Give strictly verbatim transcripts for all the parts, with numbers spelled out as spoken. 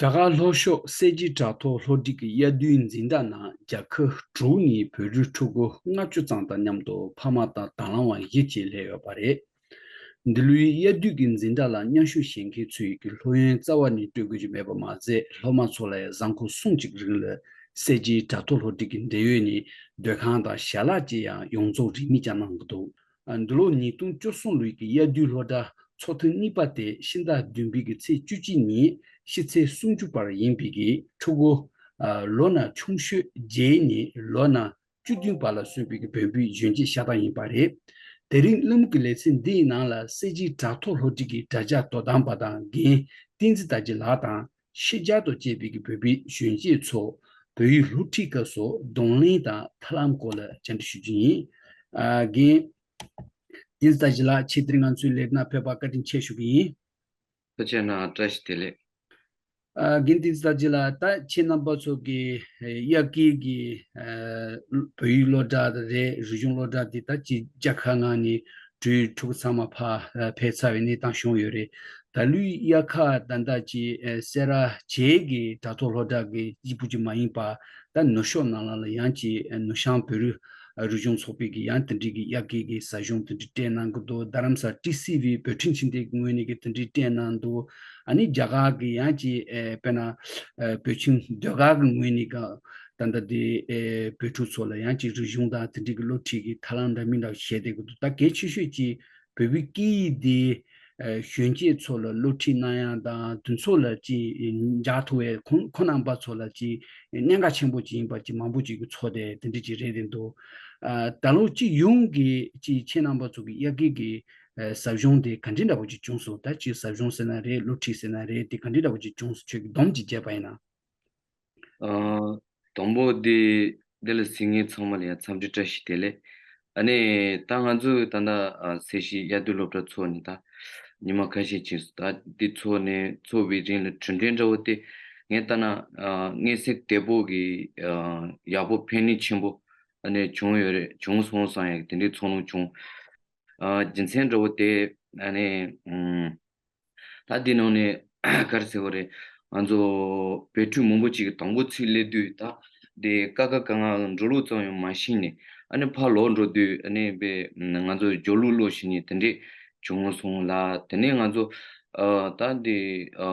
རྒྱ་གར་ལྷོ་ཕྱོགས་གསལ་བྱེད་དྲ་ཐོག་ལྷོ་སྒྲིག་གི་དབྱར་དུས་འཛིན་གྲྭ་ནང་རྒྱལ་ཁབ་དྲུག་ནས་བོད་རིགས་ཕྲུ་གུ་ལྔ་བཅུ་ཙམ་དང་མཉམ་དུ་ཕ་མ་དང་དྭང་བླངས་པ་བཞི་བཅས་སླེབས་ཡོད་པ་རེད། འདི་ལོའི་དབྱར་དུས་ཀྱི་འཛིན་གྲྭ་ལ་མཉམ་ཞུགས་བྱེད་མཁན་ཚོས་ཀྱི་སློབ་ཡོན་རྩ་བ་ནས་སྤྲོད་དགོས་ཀྱི་མེད་པ་མ་ཟད། སློབ་མ་ཚོ་ལ་ཡང་གཟའ་འཁོར་གསུམ་གཅིག་རིང་ལ་གསལ་བྱེད་དྲ་ཐོག་ལྷོ་སྒྲིག་གི་འབྲེལ་ཡོད་ནས་སྡོད་ཁང་དང་ཞལ་ལག་བཅས་ཡང་ཡོངས་རྫོགས་རིན་མེད་ཀྱང་གནང་གི་འདུག་འདི་ལོ་ཉིས་སྟོང་བཅུ་གསུམ་ལོའི་གི་དབྱར་དུས་སློབ་གྲྭ་ཚོགས་ཐེངས་གཉིས་པ་དེ་ཕྱི་ཟླ་བདུན་པའི་གི་ཚེས་བཅུ་གཅིག་ཉིན་ཕྱི་ཚེས་སུམ་ཅུ་བར་ཡིན་པའི་གི་ཕྲུ་གུ་ལོ་ན་ཆུང་ཤོས་བརྒྱད་ནས་ལོ་ན་བཅུ་བདུན་བར་ལ་སོན་པའི་གི་བོད་པའི་གཞོན་སྐྱེས་ཤ་སྟག་ཡིན་པ་རེད། དེ་རིང་གླེང་མོལ་གྱི་ལེ་ཚན་འདིའི་ནང་ལ་གསལ་བྱེད་དྲ་ཐོག་ལྷོ་སྒྲིག་གི་དྲ་རྒྱ་དོ་དམ་པ་དང་རྒན་བསྟན་འཛིན་དར་རྒྱས་ལགས་དང་། ཕྱི་རྒྱལ་དུ་སྐྱེས་པའི་བོད་པའི་གཞོན་སྐྱེས་ཚོ་བོད་ཡིག་སློབ་ཁྲིད་སྐབས་སུ་གདོང་ལེན་དང་ཐབས་ལམ་སྐོར་ལ་བཅར་འདྲི་ཞུ་རྒྱུ་ཡིན། ཨ། རྒན་བསྟན་འཛིན་དར་རྒྱས་ལགས། ཆེད་དུ་ང་ཚོའི་ལས་ཁུངས་ནང་ཕེབས་པར་བཀའ་དྲིན་ཆེ་ཞུ་གི་ཡིན། ཐུགས་རྗེ་གནང་། བཀྲ་ཤིས་བདེ་ལེགས། ཨ། རྒན་བསྟན་འཛིན་དར་རྒྱས་ལགས། ད་ཁྱེད་རྣམ་པ་ཚོ་གི་ཨ་དབྱར་ཁའི་གི་ཨ་བོད་ཡིག་སློབ་གྲྭ་རེད། རིག་གཞུང་སློབ་གྲྭ་འདི་ད་ཅིག་བརྒྱ་ཁ་ནང་ནས་འགྲོ་ཡི། ཕྲུ་གུ་ཚང་མ་ཕར་ཨ་ཕེབས་ཚར་བའི་གནས་སྟངས་བྱུང་ཡོད་རེད། ད་ལོའི་དབྱར་ཁ་ད་ལྟ་ཅིག་ཨ་སེ་ར་བྱེས་ཀྱི་དྲ་ཐོག་སློབ་གྲྭ་གི་གཅིག་པུ་ཅིག་མ་ཡིན་པ། ད་ནུབ་ཕྱོགས་ནང་ལ་ལ་ཡང་ཅིག་ཨ་ནུབ་བྱང་བོད་རིགས་རིག་གཞུང་ཚོགས་པའི་གི་ཡང་དེ་འདྲའི་གི་དབྱར་ཁའི་གི་ཟབ་སྦྱོང་དེ་འདྲ་སྤྲད་གནང་གི་འདུག་རྡ་རམ་ས་ཊི་སི་ཝི་བོད་ཁྲིད་ཆེན་མོའི་ངོས་ནས་གི་དེ་འདྲ་སྤྲད་གནང་འདུག་ཨ་ནི་རྒྱ་གར་གི་ཡང་ཅིག་ཨེ་དཔེར་ན་ཨེ་བོད་ཁྱིམ་ཟློས་གར་གི་ངོས་ནས་གི་ད་ལྟ་དེ་ཨེ་བོད་ཕྲུག་ཚོ་ལ་ཡང་ཅིག་རིག་གཞུང་དང་དེ་འདྲའི་གི་སློབ་ཁྲིད་ཀྱི་ཐབས་ལམ་འདྲ་མི་འདྲ་བྱས་བསྡད་ཀྱི་འདུག་ད་གལ་ཆེ་ཤོས་ཅིག་བོད་པའི་སྐད་ཡིག་འདི་ཨེ་གཞོན་སྐྱེས་ཚོ་ལ་སློབ་ཁྲིད་གནང་ཡག་དང་དེ་ཚོ་ལ་ཅིག་འཇགས་ཐུབ་པའི་ཁོང་ཁོང་རྣམ་པ་ཚོ་ལ་ཅིག་གནད་འགག་ཆེན་པོ་ཅིག་ཡིན་པ་ཅིག་མང་པོ་ཅིག་གི་ཚོར་དེ་དེ་འདྲ་ཅིག་རེད་དེ་འདུག་ཨ། ད་ལོ་སྤྱི་ཡོངས་ཀྱི་ཅིག་ཁྱེད་རྣམ་པ་ཚོ་གི་དབྱར་ཁའི་གི་ཨ་ཟབ་སྦྱོང་དེ་ག་འདྲ་འདྲ་པོ་ཅིག་བྱུང་སོང་། ད་ཅིག་ཟབ་སྦྱོང་ཟེར་ན་རེད། སློབ་ཁྲིད་ཟེར་ན་རེད། དེ་ག་འདྲ་འདྲ་པོ་ཅིག་བྱུང་སོང་། ཁྱོད་ཀྱིས་སྡོམ་ཅིག་བརྒྱབ་པ་ཡིན་ན། ཨ། དང་པོ་དེ་འདི་ལ་གཟིགས་མཁན་ཚང་མ་ལ་ཡང་འཚམས་འདྲི་བཀྲ་ཤིས་བདེ་ལེགས། ཨ་ནི་ད་ང་ཚོས་ད་ལྟ་ཨ་སེར་བྱེས་དབྱར་དུས་སློབ་གྲྭ་ཚོགས་ནས་ད་ཉི་མ་ཁ་ཤས་ཕྱིན་སོང་། ད་འདི་ཚོགས་ནས་ཚོགས་པའི་རིང་ལ་གྲུབ་འབྲས་འདྲ་བོ་དེ་ངས་ལྟ་ན་ཨ་མངོན་གསལ་དོད་པོ་གི་ཨ་ཡག་པོ་ཕན་ནུས་ཆེན་པོ་ཨ་ནི་བྱུང་ཡོད་རེད། བྱུང་སོང་བསམ་ཡག་གི་དེ་འདྲའི་ཚོར་སྣང་བྱུང་། ཨ་རྒྱུ་མཚན་འདྲ་བོ་དེ་ཨ་ནི་ཨམ། ད་འདི་ནང་ནས་ག་རེ་ཟེར་དགོས་རེད། ང་ཚོ་བོད་ཕྲུག་མང་པོ་ཅིག་གི་དང་པོ་ཚུར་སླེབས་དུས་ད་དེ་ཀ་ཁ་ག་ང་འགྲོ་ལུགས་ཙམ་ཡང་མ་ཤེས་ནས་ཨ་ནི་ཕར་ལོག་འགྲོ་དུས་ཨ་ནི་དཔེ་ང་ཚོ་སྦྱོར་ལུགས་ཀློག་ཤེས་ནས་དེ་འདྲས་བྱུང་སོང་ལ། དེ་ནས་ང་ཚོ་ཨ་ད་འདི་ཨ་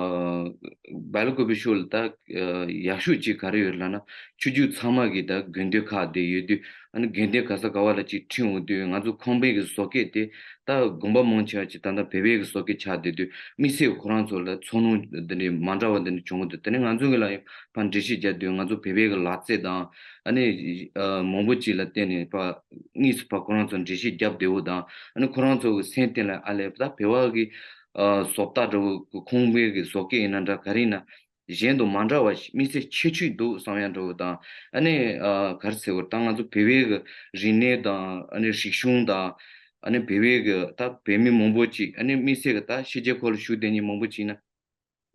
སྦེལ་ཀོབ་ཕྱོགས་ལ་ད་ཨ་ཡག་ཤོས་ཅིག་ག་རེ་ཡོད་ལབ་ན་ཆོས་བརྒྱུད་ཚང་མ་གི་ད་དགོན་སྡེ་ཁག་དེ་ཡོད་དུས། ཨ་ནི་དགོན་སྡེ་ག་ས་ག་བ་ལ་ཅིག་ཁྲིད་འོང་དུས་ང་ཚོ་ཁང་པའི་གི་བཟོ་སྐད་དེ་ད་དགོན་པ་མང་ཆེ་བ་ཅིག་ད་ལྟ་བོད་པའི་གི་བཟོ་སྐད་ཆགས་བསྡད་དུས་དམིགས་བསལ་ཁོ་རང་ཚོ་ལ་ཚོར་སྣང་འདི་འདྲའི་མ་འདྲ་བ་འདི་འདྲ་བྱུང་གི་འདུག་དེ་ནས་ང་ཚོ་གི་ལ་ཡང་ཕར་འགྲེལ་བཤད་རྒྱག་དུས་ང་ཚོ་བོད་པའི་གི་ལག་རྩལ་དང་ཨ་ནི་ཨ་མང་པོ་ཅིག་ལ་བརྟེན་ནས་ཕར་དངོས་སུ་ཕར་ཁོ་རང་ཚོ་འགྲེལ་བཤད་རྒྱབ་བདེ་བོ་དང་། ཨ་ནི་ཁོ་རང་ཚོ་གི་སེམས་གཏིང་ལ་ཨ་ལས་ད་བོད་པ་གི་ཨ་བཟོ་ལྟ་འདྲ་བོ་ཁང་པའི་གི་བཟོ་སྐད་ཡིན་ན་འདྲ་ག་རེ་ཡིན་ན། གཞན་དང་མ་འདྲ་བ་ཞིག་དམིགས་བསལ་ཁྱད་ཆོས་འདུག་བསམ་ཡག་འདྲ་བོ་དང་། ཨ་ནི་ཨ་ག་རེ་ཟེར་དགོས་རེད། ད་ང་ཚོ་བོད་པའི་གི་རིག་གནས་དང་ཨ་ནི་རིག་གཞུང་དང་། ཨ་ནི་བོད་པའི་གི་ད་བོད་མི་མང་པོ་ཅིག་ཨ་ནི་དམིགས་བསལ་གི་ད་ཕྱི་རྒྱལ་ཁག་ལ་བཞུགས་བསྡད་མཁན་མང་པོ་ཅིག་ན་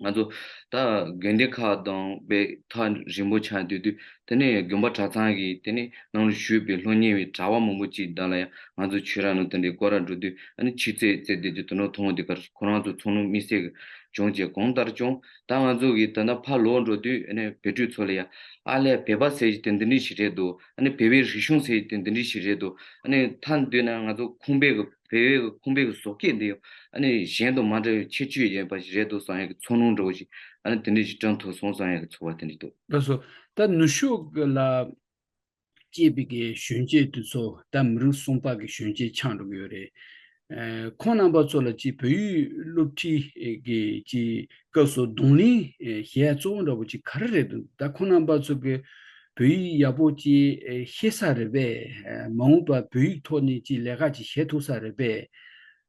ང་ཚོ་ད་དགོན་སྡེ་ཁག་དང་དཔེ་ཐག་རིང་པོ་ཆགས་སྡོད་དུས། དེ་ནས་དགོན་པ་གྲྭ་ཚང་གི་དེ་ནས་ནང་ལ་བཞུགས་པའི་སློབ་གཉེར་བའི་གྲྭ་པ་མང་པོ་ཅིག་དང་ལ་ཡང་ང་ཚོ་ཆོས་ར་ནང་དེ་འདྲའི་སྐོར་ར་འགྲོ་དུས་ཨ་ནི་ཆོས་རྩེད་རྩེད་བསྡད་དུས་དེ་འདྲ་མཐོང་དུས་ག་རེ་ཁོ་རང་ཚོ་ཚོར་སྣང་དམིགས་བསལ་གི་བྱུང་བྱས། གང་ལྟར་ཀྱང་ད་ང་ཚོ་གིས་ད་ལྟ་ཕར་ལོག་འགྲོ་དུས་ཨ་ནི་བོད་ཕྲུག་ཚོ་ལ་ཡ་ཨ་ལས་བོད་པ་ཟེར་གྱི་དེ་འདི་འདྲ་ཞིག་རེད་འདུག་ཨ་ནི་བོད་པའི་རིག་གཞུང་ཟེར་གྱི་དེ་འདི་འདྲ་ཞིག་རེད་འདུག་ཨ་ནི་ཐ་དུས་ན་ང་ཚོ་ཁང་པའི་གི་བོད་པའི་གི་ཁང་པའི་གི་བཟོ་སྐད་འདི་ཡང་ཨ་ནི་གཞན་དང་མ་འདྲ་བའི་ཁྱད་ཆོས་ཡོད་པ་ཞིག་རེད་འདུག་བསམ་ཡག་གི་ཚོར་སྣང་འདྲ་བོ་ཞིག་ཨ་ནི་དེ་འདྲ་ཞིག་དྲན་ཐུབ་སོང་བསམ་ཡག་གི་ཚོར་བ་དེ་འདྲ་འདུག་ལགས་སོ། ད་ནུབ་ཕྱོགས་ལ་སྐྱེས་པའི་གི་གཞོན་སྐྱེས་དེ་ཚོ་ད་མི་རིགས་གསུམ་པ་གི་གཞོན་སྐྱེས་ཆགས་འགྲོ་གི་ཡོད་རེད། ཨ་ཁོང་རྣམ་པ་ཚོ་ལ་ཅིག་བོད་ཡིག་སློབ་ཁྲིད་ཀྱི་ཅིག་སྐབས་སུ་གདོང་ལེན་ཨེ་བྱེད་ཡ་གཙོ་བོ་འདྲ་བོ་ཅིག་ག་རེ་རེད་འདུག་ད་ཁོང་རྣམ་པ་ཚོ་གི་བོད་ཡིག་ཡག་པོ་ཅིག་ཨེ་ཤེས་ས་རེད་པས། ཨེ་མ་འོངས་པ་བོད་ཡིག་ཐོག་ནས་ཅིག་ལས་ཀ་ཅིག་བྱེད་ཐུབ་ས་རེད་པས།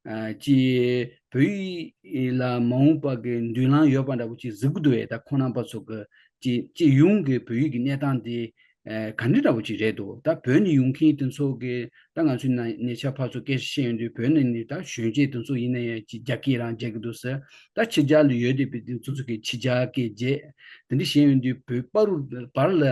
ཨ་ཅིག་བོད་ཡིག་ལ་མ་འོངས་པ་གི་མདུན་ལམ་ཡོད་པ་འདྲ་བོ་ཅིག་གཟིགས་ཀྱི་འདུག་པས། ད་ཁོང་རྣམ་པ་ཚོ་གི་ཅིག་སྤྱི་ཡོངས་ཀྱི་བོད་ཡིག་གི་གནས་སྟངས་དེ་ཨ་ག་འདྲ་འདྲ་བོ་ཅིག་རེད་འདུག་ད་བོད་ནས་ཡོང་མཁན་དེ་ཚོ་གི་ད་ང་ཚོའི་ན་ཉེ་ཆར་ཕར་ཚུར་སྐད་ཆ་བཤད་ཡོང་དུས་བོད་ནས་ནི་ད་གཞོན་སྐྱེས་དེ་ཚོ་ཡིན་ན་ཡང་ཅིག་རྒྱ་སྐད་རང་རྒྱག་གི་འདུག་ཟེར། ད་ཕྱི་རྒྱལ་ལ་ཡོད་བསྡད་པའི་དེ་ཚོ་ཚོ་གི་ཕྱི་རྒྱལ་སྐད་བརྗེད། དེ་འདྲ་བཤད་ཡོང་དུས་བོད་པ་རུ་བར་ལ་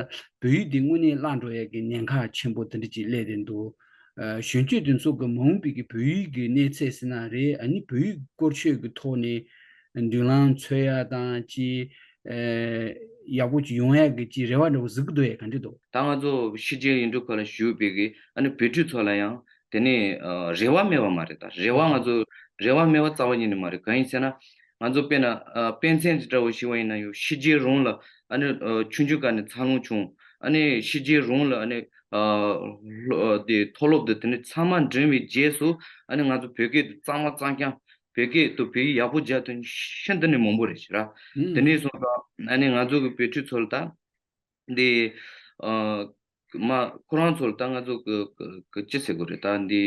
བོད་ཡིག་དེ་དངོས་གནས་བརླག་འགྲོ་ཡ་གི་ཉེན་ཁ་ཆེན་པོ་དེ་འདྲ་ཅིག་སླེབས་བསྡད་འདུག་ཨ་གཞོན་སྐྱེས་དེ་ཚོ་གི་མ་འོངས་པའི་གི་བོད་ཡིག་གི་གནས་ཚད་ཟེར་ན་རེད། ཨ་ནི་བོད་ཡིག་སྐོར་ཆོས་ཀྱི་ཐོག་ནས་མདུན་ལམ་འཚོལ་ཡ་དང་ཅིག་ཨེ་ཡག་པོ་ཅིག་ཡོང་ཡག་གི་ཅིག་རེ་བ་འདྲ་བོ་གཟིགས་ཀྱི་འདུག་ཡ། ག་འདྲ་འདུག། ད་ང་ཚོ་ཕྱི་རྒྱལ་ཡུལ་གྲུ་ཁག་ལ་བཞུགས་པའི་གི་ཨ་ནི་བོད་ཕྲུག་ཚོ་ལ་ཡང་དེ་ནས་ཨ་རེ་བ་མེད་པ་མ་རེད། ད་རེ་བ་ང་ཚོ་རེ་བ་མེད་པ་རྩ་བ་ཉིད་ནས་མ་རེད། གང་ཡིན་ཟེར་ན། ང་ཚོ་དཔེར་ན་ཨ་དཔེ་མཚོན་ཅིག་འདྲ་བོ་ཞུ་བ་ཡིན་ན་ཡང་ཕྱི་རྒྱལ་རང་ལ་ཨ་ནི་ཨ་ཆུང་ཆུང་སྒང་ནས་འཚར་ལོངས་བྱུང་། ཨ་ནི་ཕྱི་རྒྱལ་རང་ལ་ཨ་ནི་ཨ་ལོ་ཨ་དེ་མཐོ་སློབ་དེ་དེ་ནས་ཚང་མ་འགྲིམས་པའི་རྗེས་སུ་ཨ་ནི་ང་ཚོ་བོད་སྐད་དེ་གཙང་མ་གཙང་རྐྱང་བོད་སྐད་དུ་བོད་ཡིག་ཡག་པོ་སྦྱར་ཐུབ་མཁན་ཤིན་ཏུ་ནས་མང་པོ་རེད་ཤག་ར། དེ་ནས་སོང་ཙང་ཨ་ནི་ང་ཚོ་གི་བོད་ཕྲུག་ཚོ་ལ་ད་འདི་ཨ་མ་ཁོ་རང་ཚོ་ལ་ད་ང་ཚོ་གི་གི་གི་ཅི་ཟེར་དགོས་རེད། ད་འདི་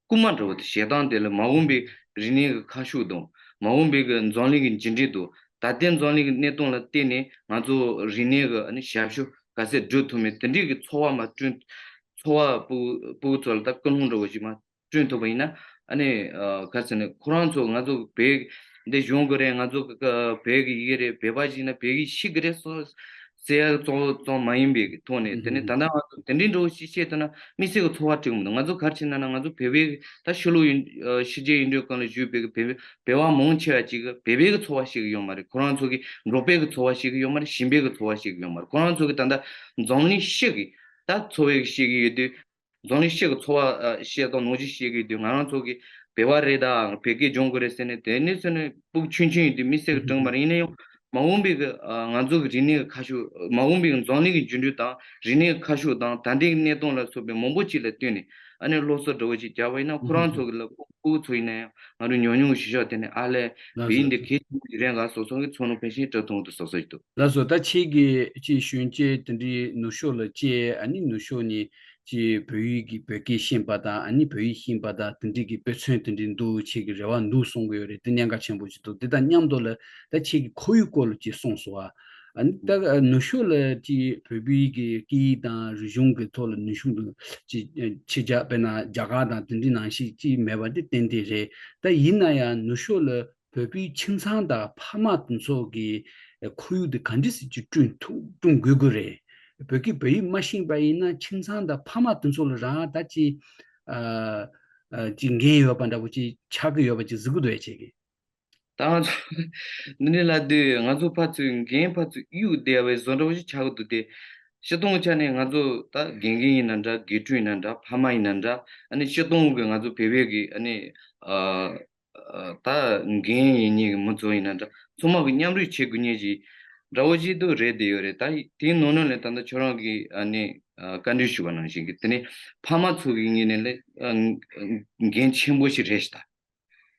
རྐུན་མ་འདྲ་བོ་དེ་ཞེ་སྡང་དེ་ལ་མ་འོངས་པའི་རིག་གནས་ཀྱི་ཁ་ཕྱོགས་དང་མ་འོངས་པའི་གི་འཛམ་གླིང་གི་འགྱུར་འགྲོས་དང་ད་ལྟའི་འཛམ་གླིང་གི་གནས་སྟངས་ལ་བལྟས་ནས་ང་ཚོ་རིག་གནས་ཀྱི་ཨ་ནི་ཞབས་ཞུ་ག་ཚད་སྒྲུབ་ཐུབ་མིན་དེ་འདྲའི་གི་ཚོར་བ་མ་བསྐྲུན། ཚོར་བ་སྤུ་སྤུ་གུ་ཚོ་ལ་ད་ཀུན་སློང་འདྲ་བོ་ཞིག་མ་བསྐྲུན་ཐུབ་པ་ཡིན་ན། ཨ་ནི་ཨ་ག་ཚོད་ནས་ཁོ་རང་ཚོ་ང་ཚོ་བོད་འདི་གཞུང་གི་རེད། ང་ཚོ་གི་བོད་ཀྱི་ཡི་གེ་རེད། བོད་པ་ཞིག་ན་བོད་ཡིག་ཤེས་ཀྱི་རེད་སོ་ཟེར་ཡག་གཙོ་བོ་གཙོ་བོ་མ་ཡིན་པའི་གི་ཐོག་ནས། དེ་ནས་ད་ལྟ་ང་ཚོ་དེ་འདྲའི་འདྲ་བོ་ཞིག་བཤད་ཐུབ་ན་དམིགས་བསལ་གྱི་ཚོར་བ་སྤྲད་གི་མི་འདུག། ང་ཚོ་ག་རེ་བྱས་ན་ན་ང་ཚོ་བོད་པའི་ད་ཕྱི་ལོགས་ཡུལ་ཕྱི་རྒྱལ་ཡུལ་གྲུ་ཁག་ལ་བཞུགས་པའི་གི་བོད་པའི་བོད་པ་མང་ཆེ་བ་ཅིག་གི་བོད་པའི་གི་ཚོར་བ་ཤེས་ཀྱི་ཡོད་མ་རེད། ཁོ་རང་ཚོ་གི་འབྲོག་པའི་གི་ཚོར་བ་ཤེས་ཀྱི་ཡོད་མ་རེད། ཞིང་པའི་གི་ཚོར་བ་ཤེས་ཀྱི་ཡོད་མ་རེད། ཁོ་རང་ཚོ་གི་ད་ལྟ་འཛམ་གླིང་ཕྱི་གི་ད་ཚོར་བའི་གི་ཤེས་ཀྱི་ཡོད་དུས། འཛམ་གླིང་ཕྱི་གི་ཚོར་བ་ཨ་བཤད་སྟངས་ནང་བཞིན་བཤད་ཀྱི་ཡོད་དུས། ང་རང་ཚོ་གི་བོད་པ་རེད། ད་བོད་སྐད་སྦྱོང་དགོས་རེད་ཟེར་ནས་དེ་ནས་ཟེར་ནས་སྤུ་གུ་ཆུང་ཆུང་ཡིན་དུས་དམིགས་བསལ་གྱི་དྲན་གྱི་མ་རེད། ཡིན་ན་ཡང་མ་འོངས་པའི་གི་ཨ་ང་ཚོ་གི་རིག་གནས་ཀྱི་ཁ་ཕྱོགས། མ་འོངས་པའི་གི་འཛམ་གླིང་གི་འགྱུར་འགྲོས་དང་རིག་གནས་ཀྱི་ཁ་ཕྱོགས་དང་ད་ལྟའི་གནས་སྟངས་ལ་སོགས་པའི་མང་པོ་ཅིག་ལ་བསྟུན་ནས་ཨ་ནི་སློབ་གསོ་འདྲ་བོ་ཅིག་རྒྱག་པ་ཡིན་ན། ཁོ་རང་ཚོ་གི་ལ་སྤུ་སྤུ་གུ་ཚོ་ཡིན་ན་ཡང་ང་རང་ཉུང་ཉུང་གི་གཞི་བཞག་དེ་ནས་ཨ་ལས་བོད་ཡིག་འདི་གལ་ཆེན་པོ་ཞིག་རེད་འགའ་སོགས་སོགས་ཀྱི་ཚོར་སྣང་ཕལ་ཆེར་སྤྲད་ཐུབ་འདུག་བསམ་བསམ་ཞིག་འདུག། ལགས་སོ། ད་ཁྱེད་ཀྱིས་ཅིག་གཞོན་སྐྱེས་དེ་འདྲའི་ནུབ་ཕྱོགས་ལ་སྐྱེས། ཨ་ནི་ནུབ་ཕྱོགས་ནས་ཅིག་བོད་ཡིག་གི་བོད་སྐད་ཤེས་པ་དང་། ཨ་ནི་བོད་ཡིག་ཤེས་པ་དང་དེ་འདྲའི་གི་དཔེ་མཚོན་དེ་འདྲའི་འདུག། ཁྱེད་ཀྱི་རེ་བ་འདུག་གསུང་གི་ཡོད་རེད། དེ་གནད་འགག་ཆེན་པོ་ཞིག་འདུག། དེ་དང་མཉམ་དུ་ལ་ད་ཁྱེད་ཀྱི་ཁོར་ཡུག་སྐོར་ལ་ཅིག་གསུངས་སོང་བ། ཨ་ནི་ད་ནུབ་ཕྱོགས་ལ་ཅིག་བོད་པའི་གི་སྐད་ཡིག་དང་རིག་གཞུང་གི་ཐོག་ལ་ནུབ་ཕྱོགས་དུ་ཅིག་ཕྱི་རྒྱལ་དཔེར་ན་རྒྱ་གར་དང་དེ་འདྲའི་ནང་བཞིན་ཅིག་མེད་པ་དེ་ཏན་ཏན་རེད། ད་ཡིན་ན་ཡང་ནུབ་ཕྱོགས་ལ་བོད་པའི་ཁྱིམ་ཚང་དང་ཕ་མ་དེ་ཚོ་གི་ཁོར་ཡུག་དེ་ག་འདྲ་ཞིག་ཅིག་བསྐྲུན་ཐུབ་བསྐྲུན་དགོས་ཀྱི་རེད། བོད་ཀྱི་བོད་ཡིག་མ་ཤེས་པ་ཡིན་ན་ཁྱིམ་ཚང་དང་ཕ་མ་དེ་ཚོ་ལ་རང་ད་ཅིག་ཨ་ཨ་ཅིག་འགན་ཡོད་པ་འདྲ་པོ་ཅིག་ཆགས་ཀྱི་ཡོད་པ་ཅིག་གཟིགས་ཀྱི་འདུག་ཨེ། ཁྱེད་ཀྱིས། ད་ང་ཚོ་འདི་འདྲ་ལབ་དུས་ང་ཚོ་ཕར་ཚུར་འགན་ཕར་ཚུར་གཡུག་བསྡད་པའི་བཟོ་འདྲ་པོ་ཞིག་ཆགས་ཀྱི་འདུག་སྟེ། སྤྱིར་བཏང་ཆ་ནས་ང་ཚོ་ད་དགེ་རྒན་ཡིན་ན་འདྲ། དགེ་ཕྲུག་ཡིན་ན་འདྲ། ཕ་མ་ཡིན་ན་འདྲ། ཨ་ནི་སྤྱིར་བཏང་གི་ང་ཚོ་བོད་པའི་གི་ཨ་ནི་ཨ་ཨ་ད་འགན་ཡིན་མཁན་གི་མི་ཚོ་ཡིན་ན་འདྲ། ཚང་མ་གི་མཉམ་རུབ་བྱེད་དགོས་མཁན་ཞིག་འདྲ་བོ་ཞིག་ཏུ་རེད་བསྡད་ཡོད་རེད། ད་དེའི་ནང་ནང་ལས་ད་ལྟ་ཁྱོད་རང་གིས་ཨ་ནི་ཨ་བཀའ་འདྲི་ཞུས་པ་ནང་བཞིན་གི་དེ་ནི་ཕ་མ་ཚོ་གི་ངོས་ནས་ལས་ཨ་འགན་ཆེན་པོ་ཞིག་རེད་ཤག་ད།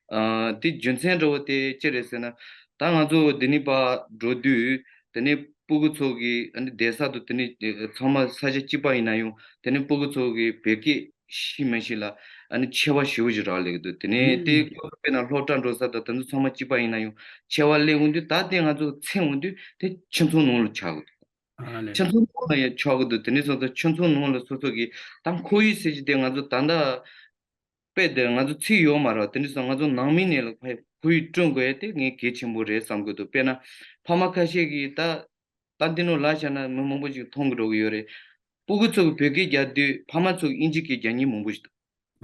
ཨ་དེ་རྒྱུ་མཚན་འདྲ་བོ་དེ་ཅི་རེད་ཟེར་ན། ད་ང་ཚོ་འདི་ནས་ཕར་འགྲོ་དུས་དེ་ནས་སྤུ་གུ་ཚོ་གི་ཨ་ནི་བསྡད་ས་དང་དེ་ནས་ཚང་མ་ས་ཆ་གཅིག་པ་ཡིན་ན་ཡང་དེ་ནས་སྤུ་གུ་ཚོ་གི་བོད་སྐད་ཤེས་མི་ཤེས་ལ་ཨ་ནི་ཁྱད་པར་ཞེ་པོ་ཞིག་རག་ལས་ཀྱི་འདུག། དེ་ནས་དེ་དཔེར་ན་སློབ་གྲྭ་འགྲོ་ས་དང་དེ་ཚོ་ཚང་མ་གཅིག་པ་ཡིན་ན་ཡང་ཁྱད་པར་སླེབས་འོང་དུས། ད་དེ་ང་ཚོ་ཚེ་འོང་དུས་དེ་ཁྱིམ་ཚང་ནང་ལ་ཆགས་ཀྱི་འདུག། ཨ་ལས། ཁྱིམ་ཚང་ནང་ལ་ཡང་ཆགས་ཀྱི་འདུག། དེ་ནས་སོང་ཙང་ཁྱིམ་ཚང་ནང་ལ་སོ་སོ་གི་ད་ཁོར་ཡུག་ཟེར་གྱི་དེ་ང་ཚོ་ད་ལྟ་དཔེ་དེར་ང་ཚོ་ཚིག་ཡོད་མ་རེད། དེ་འདྲ་སོང་ང་ཚོ་ནང་མི་ནས་ལ་ཁོར་ཡུག་བསྐྲུན་དགོས་ཡ་དེ་ངས་གལ་ཆེན་པོ་རེད་བསམ་གྱི་འདུག། དཔེར་ན་ཕ་མ་ཁ་ཤས་ཀྱིས་ད་ད་འདི་ནང་ལ་བཞག་ན་མི་མང་པོ་ཞིག་མཐོང་གི་འགྲོ་གི་ཡོད་རེད། སྤུ་གུ་ཚོ་གིས་བོད་སྐད་རྒྱག་དུས་ཕ་མ་ཚོ་གིས་དབྱིན་ཇི་སྐད་རྒྱག་མཁན་མང་པོ་ཞིག་འདུག།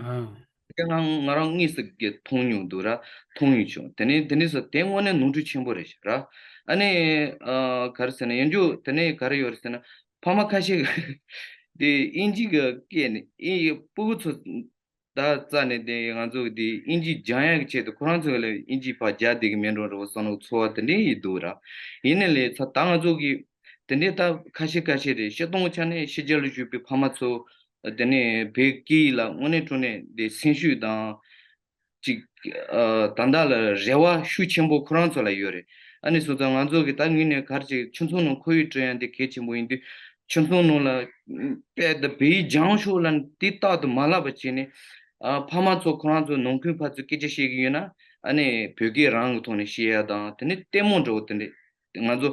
ཨ། དེ་ང་ང་རང་དངོས་སུ་གི་མཐོང་མྱོང་འདུག་ར། མཐོང་ཡོང་བྱུང་། དེ་ནས་དེ་འདྲ་སོང་དེ་དངོས་གནས་ནོར་འཁྲུལ་ཆེན་པོ་རེད་ཤག་ར། ཨ་ནི་ཨ་ག་རེ་ཟེར་ན་ཡང་རྒྱུ་དེ་ནས་ག་རེ་ཡོད་རེད་ཟེར་ན་ཕ་མ་ཁ་ཤས་ཀྱིས་དེ་དབྱིན་ཇི་གི་སྐད་ནས་ཨི་སྤུ་གུ་ཚོ་ད་རྩ་ནས་དེ་ང་ཚོ་གི་དེ་དབྱིན་ཇི་སྦྱང་ཡག་གི་ཆེད་དུ་ཁོ་རང་ཚོ་ལ་དབྱིན་ཇི་ཕར་རྒྱག་བསྡད་ཀྱི་མེད་འགྲོ་འདྲ་བོ་བསམ་བློ་ཚོར་བ་དེ་འདྲ་ཡིན་འདུག་ར། ཡིན་ནའི་ལས་ཚ་ད་ང་ཚོ་གི་དེ་འདྲའི་ད་ཁ་ཤས་ཁ་ཤས་རེད། སྤྱིར་བཏང་ཆ་ནས་ཕྱི་རྒྱལ་ལ་བཞུགས་པའི་ཕ་མ་ཚོ་དེ་ནས་བོད་སྐད་ལ་དངོས་གནས་དྲང་གནས་དེ་སེམས་ཤུགས་དང་ཅིག་ཨ་ད་ལྟ་ལ་རེ་བ་ཤུགས་ཆེན་པོ་ཁོ་རང་ཚོ་ལ་ཡོད་རེད། ཨ་ནི་སོང་ཙང་ང་ཚོ་གི་ད་ངོས་ནས་ག་རེ་ཅིག་ཁྱིམ་ཚང་ནང་ཁོར་ཡུག་བསྐྲུན་ཡ་དེ་གལ་ཆེན་པོ་ཡིན་དུས། ཁྱིམ་ཚང་ནང་ལ་དཔེ་ད་བོད་ཡིག་སྦྱང་ཤོག་ལབ་ནས་དེ་རྟག་ཏུ་མ་ལབ་པ་བྱས་ནས། ཨ་ཕ་མ་ཚོ་ཁོ་རང་ཚོ་ནང་ཁུལ་ཕར་ཚུར་སྐད་ཆ་བཤད་ཀྱི་ཡོད་ན་ཨ་ནི་བོད་སྐད་རང་གི་ཐོག་ནས་བཤད་ཡ་དང་། དེ་ནས་ལྟད་མོ་འདྲ་བོ་དེ་འདྲས། ང་ཚོ་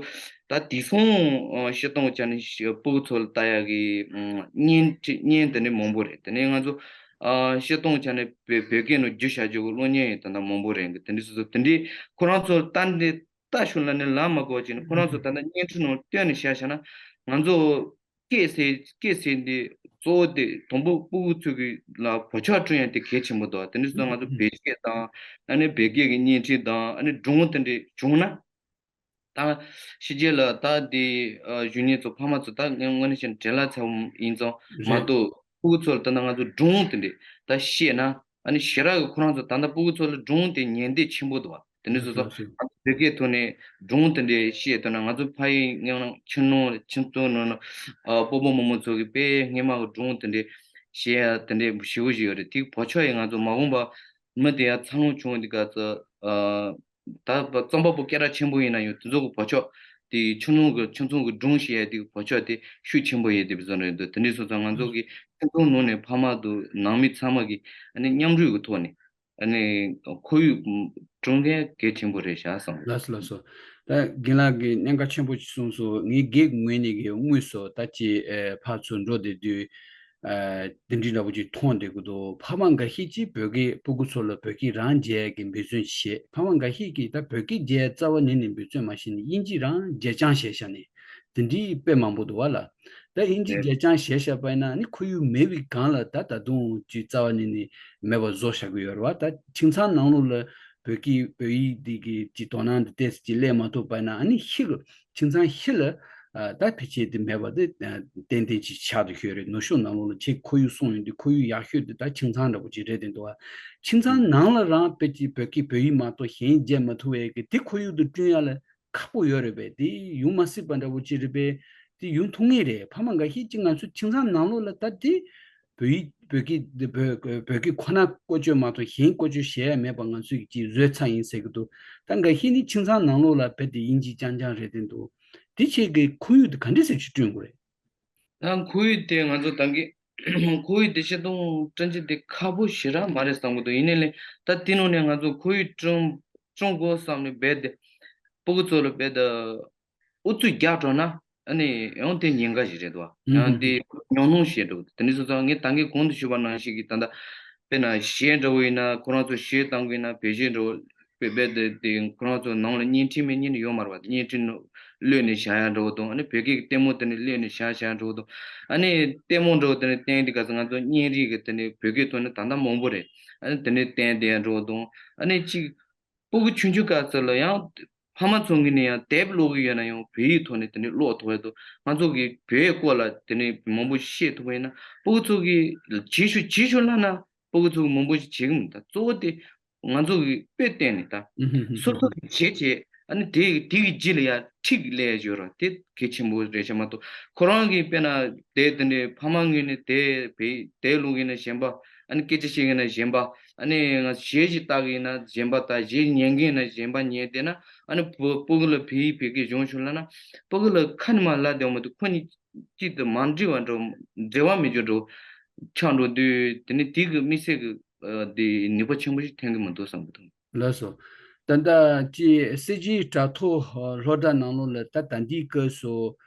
ད་དེང་སང་ཨ་སྤྱིར་བཏང་ཆ་ནས་སྤུ་གུ་ཚོ་ལ་ལྟ་ཡག་གི་ཨ་བརྙན་བརྙན་དེ་འདྲ་མང་པོ་རེད། དེ་ནས་ང་ཚོ་ཨ་སྤྱིར་བཏང་ཆ་ནས་བོད་བོད་སྐད་ནང་བསྒྱུར་བྱ་རྒྱུ་གི་གློག་བརྙན་ཡང་ད་ལྟ་མང་པོ་རེད། དེ་འདྲ་སོ་སོ་དེ་འདྲའི་ཁོ་རང་ཚོ་ལ་ལྟ་འདི་ལྟ་ཤོག་ལབ་ནས་ལབ་མ་དགོས་པ་བྱས་ནས་ཁོ་རང་ཚོ་ད་ལྟ་བརྙན་འཕྲིན་ནང་བཏོན་ནས་བཞག་བཞག་ན། ང་ཚོ་སྐད་ཟེར་སྐད་ཟེར་འདི་གཙོ་བོ་དེ་དང་པོ་སྤུ་གུ་ཚོ་གི་ལ་བག་ཆགས་བསྐྲུན་ཡ་དེ་གལ་ཆེན་པོ་འདུག། དེ་འདྲ་སོང་ཙང་ང་ཚོ་བོད་སྐད་དང་ཨ་ནི་བོད་སྐད་ཀྱི་བརྙན་འཕྲིན་དང་ཨ་ནི་སྒྲུང་དེ་འདྲ་བྱུང་ན། ད་ ད་ཕྱི་རྒྱལ་ལ་ད་དེ་ཨ་གཞོན་སྐྱེས་ཚོ་ཕ་མ་ཚོ་ད་དངོས་གནས་བྱས་ན་བྲེལ་བ་ཚ་པོ་ཡིན་ཙང་མ་རེད། གཏོགས་ཕྲུ་གུ་ཚོ་ལ་ད་ནི་ང་ཚོ་སྒྲུང་དེ་འདྲས་ད་བཤད་ན་ཨ་ནི་ཞེ་དྲག་གི་ཁོ་རང་ཚོ་ད་ལྟ་ཕྲུ་གུ་ཚོ་ལ་སྒྲུང་དེ་ཉན་འདོད་ཆེན་པོ་འདུག་བ། དེ་འདྲས་སོང་ཙང་ང་ཚོ་བོད་སྐད་ཐོག་ནས་སྒྲུང་དེ་འདྲས་བཤད་ཐུབ་ན། ང་ཚོ་ཕ་ཡུལ་སྔོན་ཆུ་ནང་ཆུ་ཚོད་ནང་ཨ་སྤོ་བོ་རྨོ་མོ་ཚོ་གིས་དཔེ་སྔོན་མ་གི་སྒྲུང་དེ་འདྲས་བཤད་ཡ་དེ་འདྲས་ཞེ་པོ་ཞིག་ཡོད་རེད། དེ་བོད་ཆོས་ཡིན། ང་ཚོ་མ་འོངས་པ་མི་དེ་ཡར་འཚར་ལོངས་བྱུང་བའི་སྐབས་སུ་ཨ། ད་རྩོམ་པ་པོ་སྐད་གྲགས་ཆེན་པོ་ཡིན་ན་ཡང་དེ་ཚོ་གི་བོད་ཆོས་དེ་ཁྱིམ་ཚང་གི་ཁྱིམ་ཚང་གི་སྒྲུང་བཤད་ཡ་དེ་གི་བོད་ཆོས་དེ་ཤུགས་ཆེན་པོ་ཡོད་དེ་བཟོ་འདྲ་ཡོད་འདུག་དེ་འདྲས་སོང་ཙང་ང་ཚོ་གི་ཁྱིམ་ཚང་ནང་ནས་ཕ་མ་དང་ནང་མི་ཚང་མ་གི་ཨ་ནི་མཉམ་རུབ་ཀྱི་ཐོག་ནས་ཨ་ནི་ཁོར་ཡུག་སྲུང་མཁན་གལ་ཆེན་པོ་རེད་ཤག་བསམ། ལགས་སོ་ལགས་སོ། ད་རྒན་ལགས་ཀྱིས་གནད་འགག་ཆེན་པོ་ཅིག་གསུངས་སོང་། ངས་སྒེར་གྱི་ངོས་ནས་ཀྱི་དངོས་སུ་ད་ཅི་ཨེ་ཕར་ཚུར་འགྲོ་བསྡད་དུས། ཨ་དེ་འདྲའི་འདྲ་པོ་ཅིག་མཐོང་བསྡད་ཀྱི་འདུག་ཕ་མ་འགའ་ཤས་ཀྱིས་བོད་སྐད་ཕྲུ་གུ་ཚོ་ལ་བོད་སྐད་རང་བརྗེད་ཀྱི་འབད་བརྩོན་བྱེད། ཕ་མ་འགའ་ཤས་ཀྱིས་ད་བོད་སྐད་བརྗེད་རྩ་བ་ཉིད་ནས་འབད་བརྩོན་མ་བྱས་ནས་དབྱིན་ཇི་རང་བརྗེད་བྱང་བྱས་བཞག་ནས་དེ་འདྲའི་དཔེ་མང་པོ་འདུག་བ་ལ། ད་དབྱིན་ཇི་རེད། བརྗེད་བྱང་བྱས་བཞག་པ་ཡིན་ན་ནི་ཁོར་ཡུག་མེད་པའི་སྒང་ལ་ད་ད་དུང་ཅིག་རྩ་བ་ཉིད་ནས་མེད་པ་བཟོ་བཞག་གི་ཡོད་རེད་བ། ད་ཁྱིམ་ཚང་ནང་ལོགས་ལ་བོད་སྐད་བོད་ཡིག་འདི་གི་ཅིག་དོ་སྣང་འདི་ཏོག་ཙམ་ཅིག་སླེབས་མ་ཐུབ་པ་ཡིན་ན་ཨ་ནི་ཤི་གི་ཁྱིམ་ཚང་ཤི་ལ། ཨ་ད་ཕལ་ཆེར་དེ་མེད་པ་དེ་ཨ་ཏན་ཏན་ཅིག་ཆགས་འདུག་ཤོད་རེད། ནུབ་ཕྱོགས་ནང་ལོགས་ལ་ཁྱེད་ཁོར་ཡུག་སྲུང་ཡོང་དུས་ཁོར་ཡུག་ཡག་ཤོས་དེ་ད་ཁྱིམ་ཚང་འདྲ་པོ་ཅིག་རེད་དེ་འདུག་ཨ། ཁྱིམ་ཚང་ནང་ལ་རང་དཔེ་ཅིག་བོད་སྐད་བོད་ཡིག་མ་གཏོགས་གཞན་བརྗེད་མ་ཐུབ་པའི་གི་དེ་ཁོར་ཡུག་དེ་བསྐྲུན་ཡ་ལ་ཁག་པོ་ཡོད་རེད་པས། དེ་ཡོང་མ་སྲིད་པ་འདྲ་པོ་ཅིག་རེད་པས། དེ་ཡོང་ཐུབ་ངེས་རེད། ཕ་མ་འགའ་ཤས་ཅིག་ང་ཚོ་ཁྱིམ་ཚང་ནང་ལོགས་ལ་ད་དེ་བོད་ཡིག་བོད་སྐད་འདི་བོད་བོད་སྐད་ཁོ་ན་བཀོལ་སྤྱོད་མ་གཏོགས་གཞན་བཀོལ་སྤྱོད་བྱེད་ཡ་མེད་པ་ང་ཚོས་ཀྱིས་བཟོས་ཚར་ཡིན་ཟེར་གི་འདུག་ད་འགའ་ཤས་ནི་ཁྱིམ་ཚང་ནང་ལོགས་ལ་རྦད་དེ་དབྱིན་ཇི་རྐྱང་རྐྱང་རེད་དེ་འདུག་དེ་ཆེད་ཀྱི་ཁོར་ཡུག་དེ་ག་འདྲས་སེ་ཅིག་བསྐྲུན་དགོས་རེད། ཨ་ཁོར་ཡུག་དེ་ང་ཚོ་ད་གིན་ཁོར་ཡུག་དེ་ཆེད་དུ་བསྐྲུན་རྒྱུ་དེ་ཁག་པོ་ཞེ་དྲག་མ་རེད་བསམ་གི་འདུག་ཡིན་ནའི་ལས་ད་དེ་ནང་ནས་ང་ཚོ་ཁོར་ཡུག་བསྐྲུན་བསྐྲུན་དགོས་བསམ་ནས་རྦད་དེ་ཕྲུ་གུ་ཚོ་ལ་རྦད་དེ་ཨུ་ཚུགས་རྒྱག་འགྲོ་ན་ཨ་ནི་ཡང་དེ་ཉེན་ཁ་ཞིག་རེད་འདུག་བ། ཡང་དེ་ཉོག་གནོང་ཞིག་འགྲོ་གི་འདུག་དེ་འདྲ་སོང་ཙང་ངས་ད་གིན་གོང་དུ་ཞུས་པ་ནང་བཞིན་གྱི་ད་ལྟ་དཔེར་ན་གཞས་འདྲ་བོ་ཡིན་ན་ཁོ་རང་ཚོ་གཞས་གཏོང་གི་ཡིན་ན་བོད་གཞས་འདྲ་བོ་དཔེ་རྦད་དེ་དེ་ཁོ་རང་ཚོ་ནང་ལ་བརྙན་འཕྲིན་མེད་མཁན་ཡོད་མ་རེད་བ། བརྙན་འཕྲིན་གློད་ནས་བཞག་ཡ་འདྲ་བོ་དང་ཨ་ནི་བོད་སྐད་ཀྱི་ལྟད་མོ་དེ་ནས་གློད་ནས་བཞག་བཞག་འདྲ་བོ་དང་ཨ་ནི་ལྟད་མོ་འདྲ་བོ་དེ་ནས་བསྟན་དེ་ག་ཚོད་ང་ཚོ་བརྙན་རིས་ཀྱི་དེ་ནས་བོད་སྐད་ཐོག་ནས་ད་ལྟ་མང་པོ་རེད། ཨ་ནི་དེ་ནས་བསྟན་བསྡད་ཡ་འདྲ་བོ་དང་ཨ་ནི་གཅིག་ཕྲུ་གུ་ཆུང་ཆུང་སྐབས་སུ་ལ་ཡང་ཕ་མ་ཚོ་ངོས་ནས་ཡང་དེབ་ཀློག་གི་ཡོད་ན་ཡང་བོད་ཡིག་ཐོག་ནས་དེ་ནས་ཀློག་ཐུབ་ཡ་དང་ང་ཚོ་གི་བོད་ཡིག་སྐོར་ལ་དེ་ནས་མང་པོ་ཤེས་ཐུབ་པ་ཡིན་ན་ཕྲུ་གུ་ཚོ་གི་བྱེད་ཤོག་བྱེད་ཤོག་ལབ་ན་ཕྲུ་གུ་ཚོ་གི་མང་པོ་ཞིག་བྱེད་གི་མི་འདུག་གཙོ་བོ་དེ་ང་ཚོ་གི་དཔེ་བལྟས་ནས་ད་སོ་སོ་གི་བྱེད་བྱེད་ཨ་ནི་དེ་དེ་གི་རྗེས་ལ་ཡ་ཁྲིད་ཀྱི་ལས་ཡོད་ར་དེ་གལ་ཆེན་པོ་རེད་ཤག་མ་གཏོགས་ཁོ་རང་གི་དཔེར་ན་དེ་དེ་འདྲའི་ཕ་མ་ངོས་ནས་དེ་བེད་དེ་ལུག་ཡིན་ན་གཞན་པ་ཨ་ནི་སྐད་ཆ་བཤད་ཀྱི་ཡིན་ན་གཞན་པ་ཨ་ནི་ང་གཞས་ཤིག་ལྟ་གི་ཡིན་ན་གཞན་པ་ལྟ་གཞས་ཉན་གི་ཡིན་ན་གཞན་པ་ཉན་བསྡད་ན་ཨ་ནི་ཕྲུ་ཕྲུ་གུ་ལ་བོད་ཡིག་བོད་སྐད་སྦྱོང་ཤོག་ལབ་ན་ཕྲུ་གུ་ལ་ཁ་ནས་མར་ལབ་བསྡད་ཡོད་མ་གཏོགས་ཁོ་གཉིས་གཅིག་ཏུ་མ་འགྲིག་པ་འགྲོ་འབྲེལ་བ་མེད་རྒྱུ་འགྲོ་ཆགས་འགྲོ་དུས་དེ་ནི་དེ་གི་དམིགས་བསལ་གི་ཨ་དེ་ནུས་པ་ཆེན་པོ་ཞིག་ཐོན་གི་མི་འདུག་བསམ་གི་འདུག་ལགས་སོ། ད་ལྟ་ཅི་སེར་བྱེས་དྲ་ཐོག་སློབ་གྲྭ་ནང་ལོགས་ལ་ད་ད་ལྟའི་སྐབས་སུ་